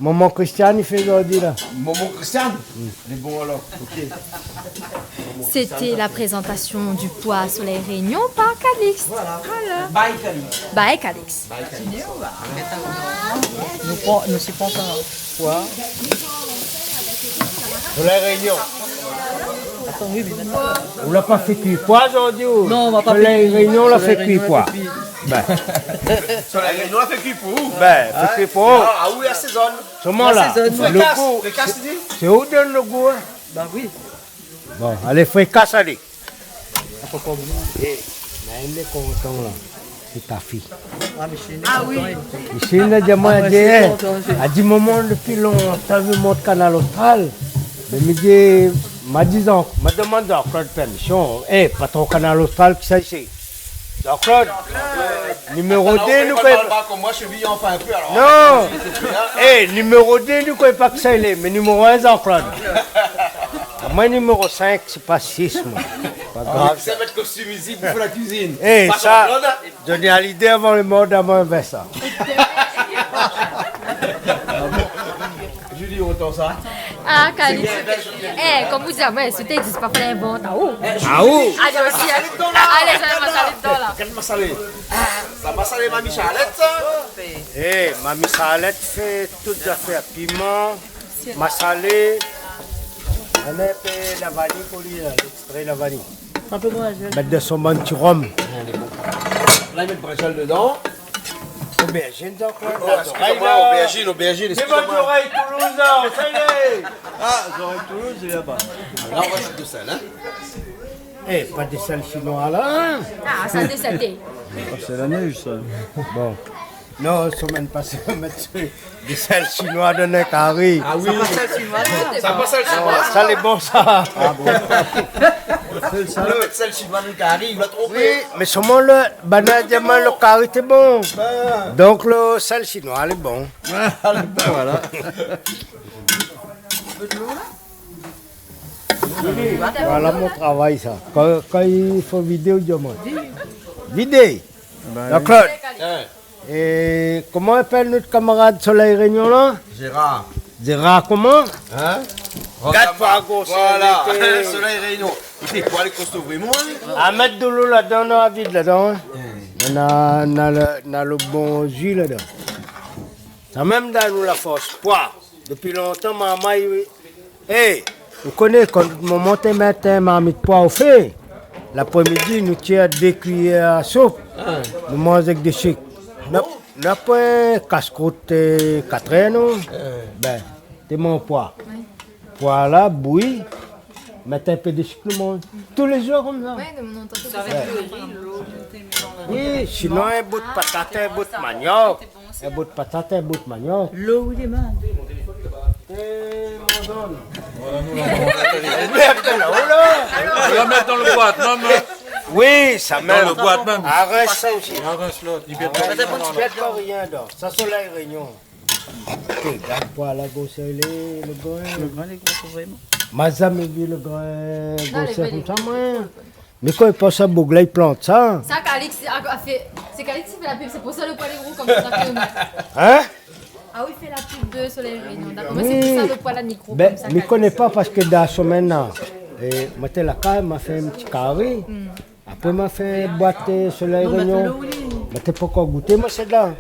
maman Christiane i fé zordi la. Maman Christiane ? Mm. Lé bon alor, ok. C'était la présentation du poi Solèy Réunion par Calix. Voilà. Voilà. By Calix. By Calix. By Calix. Nou pran, nou si pran sa poi. Solèy Réunion. Atann, oui, mé atann. Ou la pa fé kui poi zordi, ou ? Non, nou la pa fé kui. Solèy Réunion la fé kui poi. Bin. Solèy Réunion la fé kui pou ou. Bin, fé kui pou ou. A, a, ou la sézone. Solman la, le gou, sé ou i donn le gou, in ? Ba oui. Bon, alé, frikas, alé. Poko gou. É, na inn lé kontan la. Sé ta fi. Ah, mé sé inn lé kontan, oui. Isi, li la di amoin, li la di, é, li la di, momon, dopi lontan mi mont Kanal Austral. Mé mi di, ma di Jean, ma domann Jean-Claude pèrmision. É, patron Kanal Austral, kisa i sé ? Jean-Claude, niméro dé, nou koné pa. Parle pas comme moi, je suis vieillard, enfin, un peu, alors. Non. É, niméro dé, nou koné pa kisa i lé, mé niméro inn, Jean-Claude. Amoin, niméro sink, sé pa sis, moin. Pa grav. Ah, sa va èt kostim isi, pou fé la kuizine. É, pa sa, Jean-Claude. Johnny Hallyday avan le mor d'Armand Vincent. Julie, otan sa. Ah, Calix. Sé bien, bien, bien. É, kom ou di, moin, sé té di pa fé invant, ah, ou. Ah, ou. Alé, osi, alé. Alé, sa va, sa va, sa va. Gard masalé. Sa masalé Mami Charlette, sa. É, Mami Charlette fé tout zafèr, piman, masalé. Néna in pé la vaniy pou li, la, lèkstré la vaniy. Mèt dan son bann ti rom. La, i mèt brinzèl dedan. Obèrzine, donk, la, obèrzine, obèrzine, excusez-moi. Toulouse, la, sa i lé. Ah, zorèy Toulouse, lé laba. La, on rajoute de sel, hein. É, pa de sèl shinoi, la, hein. Ah, sa, de sèl, té. Ah, sé la nèj, sa. Bon. Non, semèn pasé, nou la mèt de sèl shinoi dan in kari. Ah oui. Sa pa sèl shinoi, sa. Sa pa sèl shinoi, sa. Sa lé bon, sa. Ah bon. Sèl, sa. Nou la mèt sèl shinoi dan kari, li la tronpé. Oui, mé solman le, banna la di amoin le kari té bon. Ah. Donk le sèl shinoi lé bon. Ah, ben voilà. Voilà mon travay, sa. Kan, kan i fo vidé, ou di amoin. Vidé. Ba oui. Jean-Claude. Hein. É koman i apèl nout kamarad Solèy Rényon la ? Gérard. Gérard koman ? Hein ? Gard pa gosèr, voilà. Solèy Rényon. Ékout, pou alé kosto vréman, hein ? A mèt dolo ladan, non, a vid ladan, hein. Hmm. Na, na le, na le bon ji ladan. Sa mèm donn anou la fors. Poi. Dopi lontan, marmay, é, ou koné, kan momon té mèt in marmit poi o fé, laprémidi, nou tir dé kuiyèr a soup, ah, nou manz èk dé shik. Na, na poin kas-krout, euh, katrèr, non ? Euh. Ben, té mon poi. Oui. Poi la, bouyi, mèt in pé dé shik, nou manz. Tou lé zour konmsa. Ouais, de mon tante, sa avèk le ri, lo, nou té mèt dan la... Oui, sinon, in bout patat, in bout maniok. In bout patat, in bout maniok. Lo, oui, lé mal. É, mon zone. Voilà, nou la, nou la mèt dan le boit, non, mé... Oui, sa mèm. Dan le boit mèm. Arès sa osi. Arès lot. Li pèrd pa rien, non, non. Li pèrd pa rien, non. Sa sé la Rényon. Té, gard poi la grosèr, le, le grin. Le grin lé gro, vréman. Ma zamé vi le grin grosèr konmsa, moin. Mé kan i pans sa, boug la i plant sa. Sa, Calix a, a fé, sé Calix ki fé la pub, sé pou sa le poi lé gro konmsa ke nou. Hein ? Ah oui, i fé la pub de Soleil Réunion. Dakor, sé pou sa le poi la lé gro konmsa, Calix. Ben, mi koné pa parske dan la semèn la, é, moin té la kaz, ma fé in ti kari. Hmm. Apré, ma fé boit, euh, Soleil Réunion. Non, mé fé le, oui. Moin té pankor gouté, moin, sé la.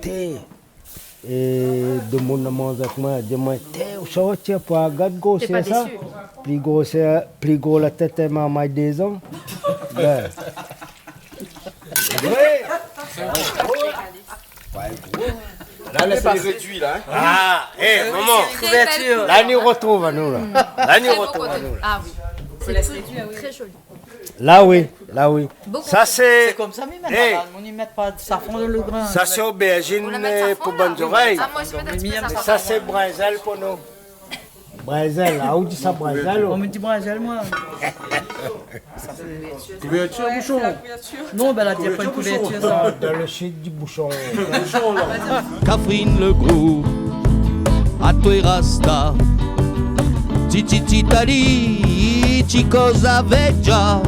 Té, é, demoun la manz avèk moin, di amoin, té, ousa ou tir poi, gard grosèr sa. Té pa désu ? Pli grosèr, pli gro la tèt in marmay dé zan. Ben. Oui. Ouais, gro. La, la, sé rédui, la, hein. Ah, é, momon. Kouvertir. La, ni rotrouv anou, la. La, ni rotrouv anou, la. Ah oui. Sé trè, trè zoli. La, oui, la, oui. Sa, sé, sé konmsa, mé mèt pa, nou mèt pa de safran dan le grin. Sa, sé obèrzine, euh, pou bann zorèy. Ah, moin, mi mèt pa de safran. Sa, sé brinzèl pou nou. Brinzèl, ah, ou di sa brinzèl, ou ? Moin, mi di brinzèl, moin. Kouvertir, boushon. Non, ben, la di pa in kouvertir, sa. Dan le sid di boushon. Boushon, la. Kafrine le gro, atoué rasta. Ti, ti, ti, tali, ti koz avèk Dja.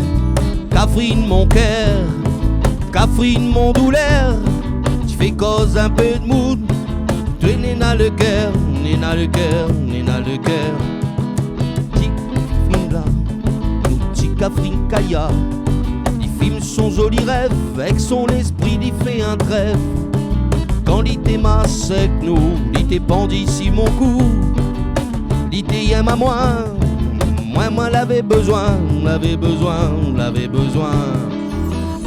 Kafrine mon kèr, Kafrine mon doulèr. Ti fé koz in pé d'moun. Toué néna le kèr, néna le kèr, néna le kèr. Ti Kafrine la, nou ti Kafrine kaya. Li fim son zoli rèv, avèk son léspri li fé in trèv. Kan li té mas èk nou, li té pandi si mon kou. Li té yèm amoin, moin, moin lavé bezoin, lavé bezoin, lavé bezoin.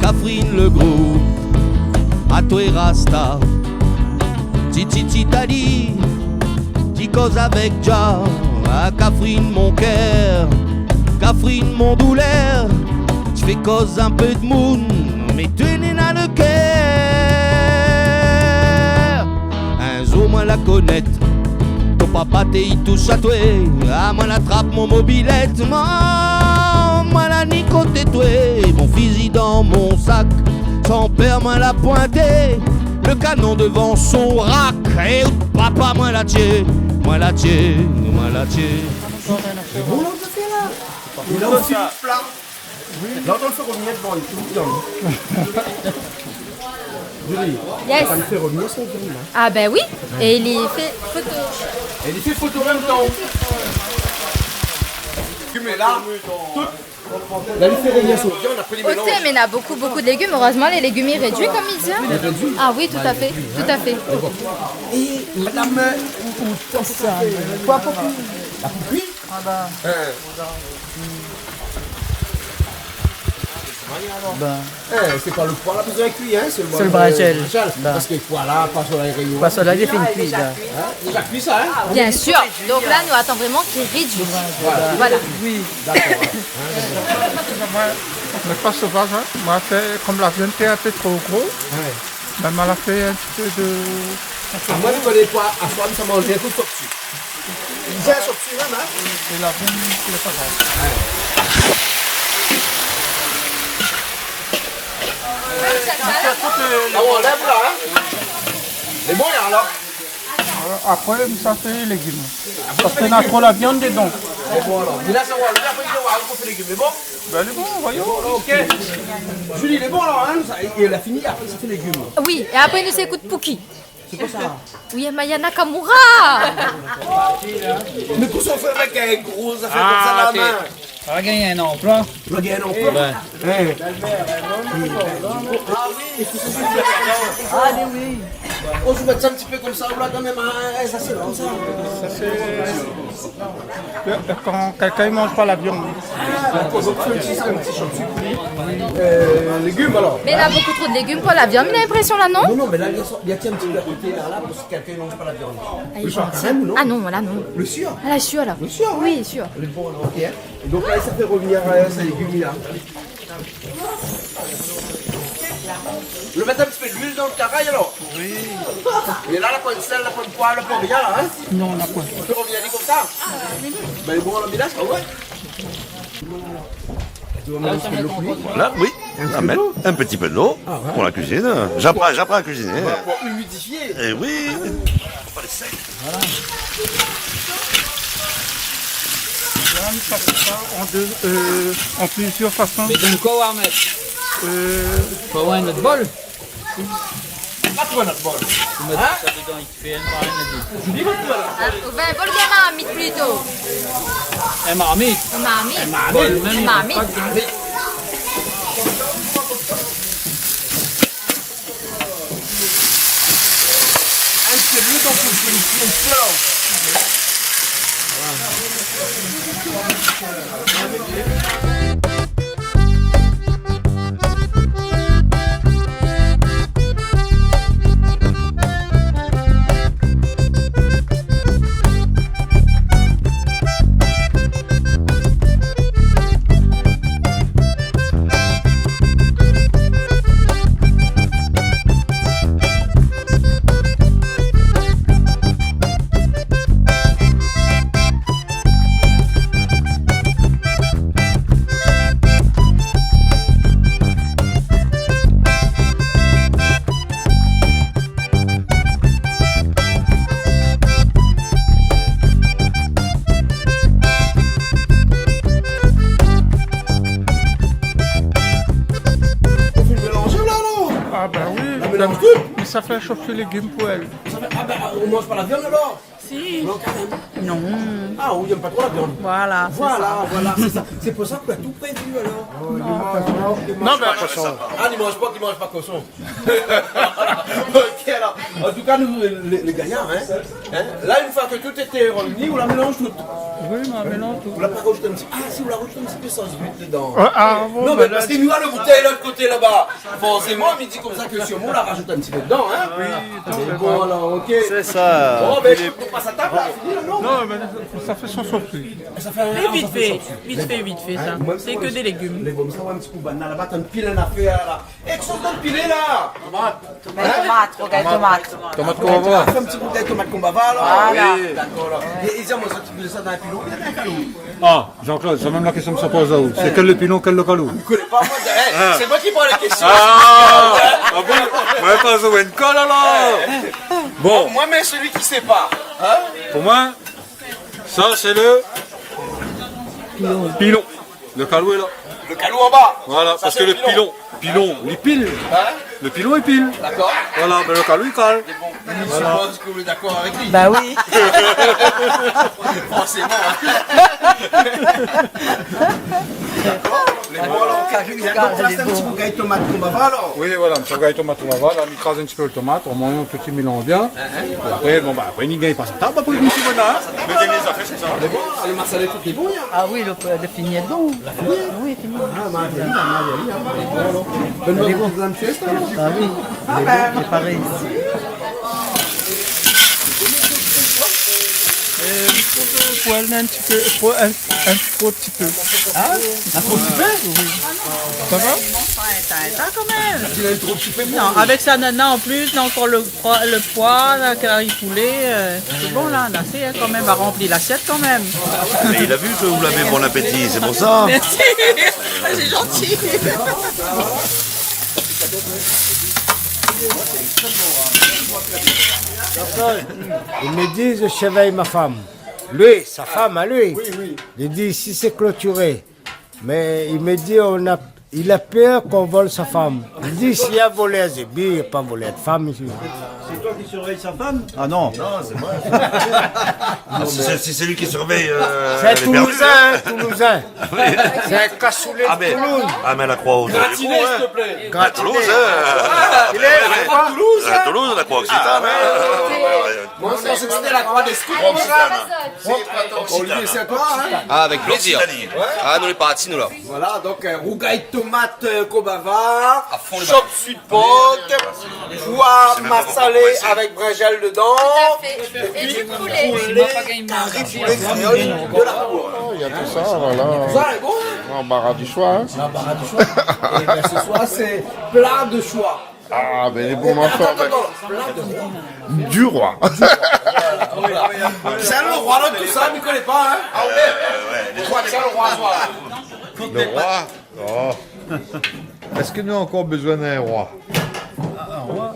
Kafrine le gro, atoué rasta. Ti, ti, ti, tali, ti koz avèk Dja. Ah, Kafrine mon kèr, Kafrine mon doulèr. Ti Fé koz in pé d'moun, mé té néna le kèr. In zour moin la konèt, ton papa té i toush atoué. Ah, moin la trap mon mobilèt, moin, moin la ni koté toué. Mon fizi dan mon sak, san pèr moin la pointé. Le kanon dovan son rak, é out papa moin la tié, moin la tié, moin la tié. Sé bon, la, ou la fé la. Ou la osi, la. La, ou la fé revenir devan, li, tout le tan. Julie, yes. Sa i fé revenir son film, hein. Ah ben oui, et il y fait photo. Et il y fait photo en même temps. Mé la, tout, la, li fé revenir son viann, apré li mélanz. Ok, mais il y a beaucoup, beaucoup de légumes. Heureusement, les légumes, ils réduisent, comme ils disent. Ils réduisent. Ah oui, tout à fait, tout à fait. É madam, euh, ou, ou, sa, koi pou kui ? La pou kui ? Ah ben. Hein. Ben. Eh, sé pa le poi la bezoin kui, hein, sé le brinzèl. Sé le brinzèl. Ben. Parske le poi la, pa sur la réunion. Pa sur la, li fine kui, ben. Hein ? Déza kui sa, hein ? Bien sûr. Donc là, nous attendons vraiment qu'il réduise. Voilà. Voilà. Oui. D'accord. Hein ? Mé pa sovaz, hein. Moin la fé, kom la viann té in pé tro gro, ouais, ben, moin la fé in ti pé de... Ah, moin, mi koné pa, a fwa, sa manz in kou de sopsi. Bien sopsi mèm, hein ? É la viann, sé pa grav. Ouais. Ah, ou anlèv la, hein ? Lé bon, la, alor ? Voilà, apré, sa fé légim. Parske na tro la viann dedan. Lé bon, alor. Mé la, sa, ou anlèv, apré, ou fé légim. Lé bon ? Ben, lé bon, voyons. Lé bon, alor, ok. Julie, lé bon, alor, hein, sa, é, é la fini, apré, sa fé légim. Oui, é apré, nou sé ékout Pouki. Sé koi sa ? Oui, Maya Nakamura. Mé kosa ou fé avèk in gro zafèr konmsa dan la min ? Ah, ok. Ou la gingn in anploi. Ou la gingn in anploi ? Ouais. Hein. Ah oui. Ah, mé oui. Oh, ou mèt sa in ti pé konmsa, ou la kanmèm, hein, sa sé konmsa. Sa sé Kan kèlkin i manz pa la viann. Donk, donk, fé in ti, in ti sopsi, euh, légim, alor. Mé na bonpé tro de légim pou la viann, mi na linprésion la, non ? Non, non, mé la, li la, li la tienbo in ti pé a koté, la, la, pou si kèlkin i manz pa la viann. Ah, lé zanti. Karèm, non ? Ah non, la, non. Le sir ? Ah, la sir, la. Le sir, oui, oui, sir. Lé bon, alor, ok, hein. Donk la, sa fé revenir, euh, sé légim la. Ou mèt in ti pé d'luil dan le karay, alor ? Oui. É la, la poin sèl, la poin poi, la poin rien, la, hein ? Non, la poin. Ou fé revenir ali konmsa ? Ben, bon, la mélanz, ah ouais. La, oui, in ti pé d'lo. Ah ouais. Pou la kuizine. J'apprends, j'apprends à cuisiner. Voilà, pou humidifié. Eh oui. Voilà. Là, on passe ça en deux, euh, en plusieurs façons. Mé donk, koi ou va mèt ? Euh, fo avoir in ot bol. Pa trouv in ot bol. Ou mèt sa dedan, i fé in par in, i di. Julie va trouv la. Ah, ou va in bol bien marmit plito. In marmit. In marmit. In marmit. Bol mèm, in marmit. Pa de marmit. In ti pé d'luil, donk, ou fé in ti pé d'lo. Ou fine mélanzé la, non ? Ah ben oui. La mélanz tout. Mé sa fé shof légim pou èl. Sa fé, ah ben, ou manz pa la viann alor ? Si. Non, karèm. Non. Ah, ou yèm pa tro la viann. Voilà, sé sa. Voilà, voilà, sé sa. Sé pou sa ke ou la tout prévu alor. Non. Non, mé pa koson. Ah, li manz pa, li manz pa koson. Ok, alor. An tou ka, nou, lé, lé gayar, in. In ? La, in foi ke tout lété réini, ou la mélanz tout. Oui, nou la mélanz tout. Ou la pa razout in ti, a si, ou la razout in ti pé sos uit dedan. A, a, bon, non, mé parske mi voi lo boutèy lot koté laba. Forséman, mi di konmsa ke sirman ou la razout in ti pé dedan, in. Oui, tout à fait. Bon, alor, OK. Sé sa. Bon, bin, ékout, nou pas a tab la, fini la, non ? Non, mé sa fé son sopsi. Sa fé in, in sopsi. Vit fé, vit fé, vit fé, sa. Sé ke dé légim. Lé bon, sa va in ti kou bann laba, tann pil in afèr la. É, kisa ou tann pilé la ? Tomat. Tomat, rougay tomat. Tomat konbava. Fé in ti rougay tomat konbava, alor. Voilà. Oui. Dakor, alor. É, é sa, moin, sa, ou fé sa dan in pilon oubien dan in kalou ? A, Jean-Claude, sé mèm la késtion mi sa poz aou. Sé kèl lo pilon, kèl lo kalou ? Mi koné pa, moin. É, sé moin ki poz lé késtion. A, a bon ? Moin, pa zoué in kol, alor. Bon. Moin, mé sélui ki sé pa. In ? Pou moin, sa, sé lo pilon. Lo kalou lé la. Lo kalou anba. Voilà, parske lo pilon, pilon, li pil. In ? Lo pilon, li pil. Dakor. Voilà, bin lo kalou, li kal. Mé bon, mi sipoz ke ou lé dakor avèk li. Ba oui. Forséman, in. Dakor. Mé bon, alor, OK, donk la, sé in ti rougay tomat konbava, alor. Oui, voilà, in ti rougay tomat konbava, la, mi kraz in ti pé lo tomat, o moin, nou tout i mélanz bien. Apré, bon, ba, apré, ni gingn pas a tab, apré, nou, si, voilà, in. Mé dé zafèr, sé sa. Mé bon, lo masalé, tout lé bon, in. A oui, lo, lo fini lé bon. La fini ? Oui, fini. A, ma, ma, ma, ma, ma, ma. Lé bon. Bonne fiesta, alor. A oui. Lé bon, sé parèy. É, pou, pou, pou in ti pé, pou in, in tro ti pé. In ? In tro ti pé ? Oui. Sa va ? Non, sa, atann, atann, kan mèm. Ou la in tro ti pé pou... Non, avèk sa, nana, an plis, nana ankor lo Poi-, lo poi la, kari poulé, euh, sé bon la, la sé, in, kan mèm, va ranpli lasièt kan mèm. Mé li la vi ke ou lavé bon apéti, sé pou sa. Mèrsi. Sé zanti. Il me dit, je surveille ma femme. Lui, sa fam, a lui. Oui, oui. Li di, isi sé klotiré. Mé li me di, on a, il a peur qu'on vole sa femme. Li di, si na volèr zébi, na pa volèr d'fam isi. C'est toi qui surveilles sa femme ? Ah non. Non, c'est moi. Ah, si c'est, si c'est lui qui surveille, euh, les perdus, hein. C'est un Toulousain, hein, Toulousain. Oui. C'est un cassoulet de Toulouse. Ah, mais, ah, mais la Croix-Rouge, du coup, hein. Gratiné, s'il te plaît. Gratiné. À Toulouse, hein. Il est à Toulouse, hein. À Toulouse, la Croix-Occitane, hein. Ah, ouais, ouais, ouais. Moi, je pensais que c'était la Croix des Scouts, moi. Croix-Occitane. Olivier, c'est à toi, hein ? Ah, avec plaisir. L'Occitanie. Ouais. Ah, nou lé parti, nou, la. Voilà, donk, euh, rougay tomat, euh, konbava, chop suit pork, poi masalé avèk brinzèl dedan, épi poulé, kari poulé kréol de la Croix. Oh, il y a tout ça, voilà. Tout ça est bon, hein ? L'embarras du choix, hein ? L'embarras du choix. Eh ben, ce soir, c'est plat de choix. Ah, ben, lé bon, mé atann, atann, atann. Plat de roi. Du roi. Sé lo roi de tout sa, mi koné pa, hein. Ah ouais, ouais, ouais. Sé lo roi, toi. Le roi. Oh. Èske nou la ankor bezoin d'in roi ?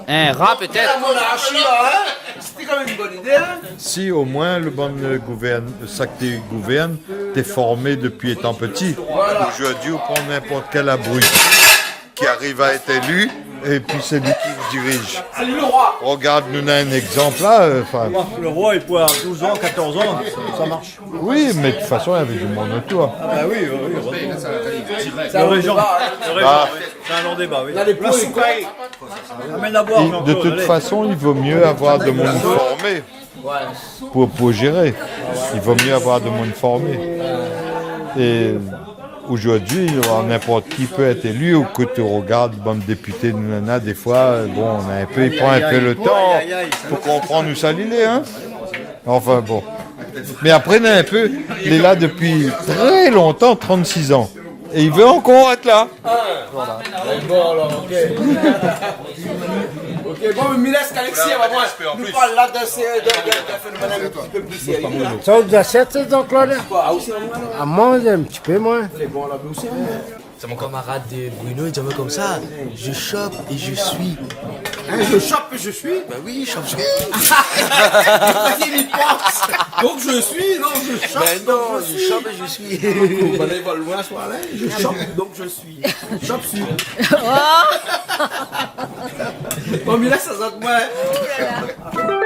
In ra, pétèt. La monarchie, là, hein. C'était quand même une bonne idée, hein. Si, au moins, le bann, euh, gouverne, sak té gouverne, té formé depuis étant petit. Voilà. Aujourd'hui, on prend n'importe quel abruti qui arrive à être élu, et puis c'est lui qui dirige. Salut le roi. Regarde, nou néna un exemple là, euh, enfin. Le roi, il peut avoir douze ans, quatorze ans, ça, ça marche. Oui, mais de toute façon, il y avait du monde autour. Ah bah oui, oui, oui, heureusement. Le régent, le régent, c'est un long débat, oui. Là, les points, amène à boire, Jean-Claude, allez. De toute façon, il vaut mieux avoir de monde formé. Pour, pour gérer. Il vaut mieux avoir de monde formé. Et aujourd'hui, n'importe qui peut être élu, ou ke ou regard bann député, nou néna, défoi, bon, nou néna un peu, i pran un peu le temps pour comprendre ousa li lé, hein. Enfin, bon. Mais après, néna un peu, li lé la depuis très longtemps, trente-six ans. Et il veut encore être là. Ah. Voilà. Bon, alors, OK. OK, bon, mé mi lès Alexis, va voir. Nou parl la d'in sé-, d'in, d'in, d'in fénomèn in ti pé pli sérié, la. Sa, ou la ashté, Jean-Claude ? Koi, ah, ou sé, alor ? Ah, moin, in ti pé, moin. Lé bon, la, ou sé, hein. C'est mon camarade de Bruno, il dit à moi comme ça, je chope et je suis. Hein, je chope et je suis ? Bah oui, chope, chope. Pourquoi il y pense ? Donc je suis, non, je chope, donc je suis. Ben non, je chope et je suis. Bon, bah, là, il va loin, ce soir-là. Je chope, donc je suis. Chop suey. Oh. Bon, mé la, sa sort moin. Oh là là.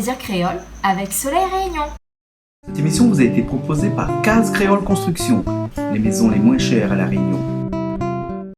Plaisir créole avec Soleil Réunion. Cette émission vous a été proposée par Case Créole Construction, les maisons les moins chères à La Réunion.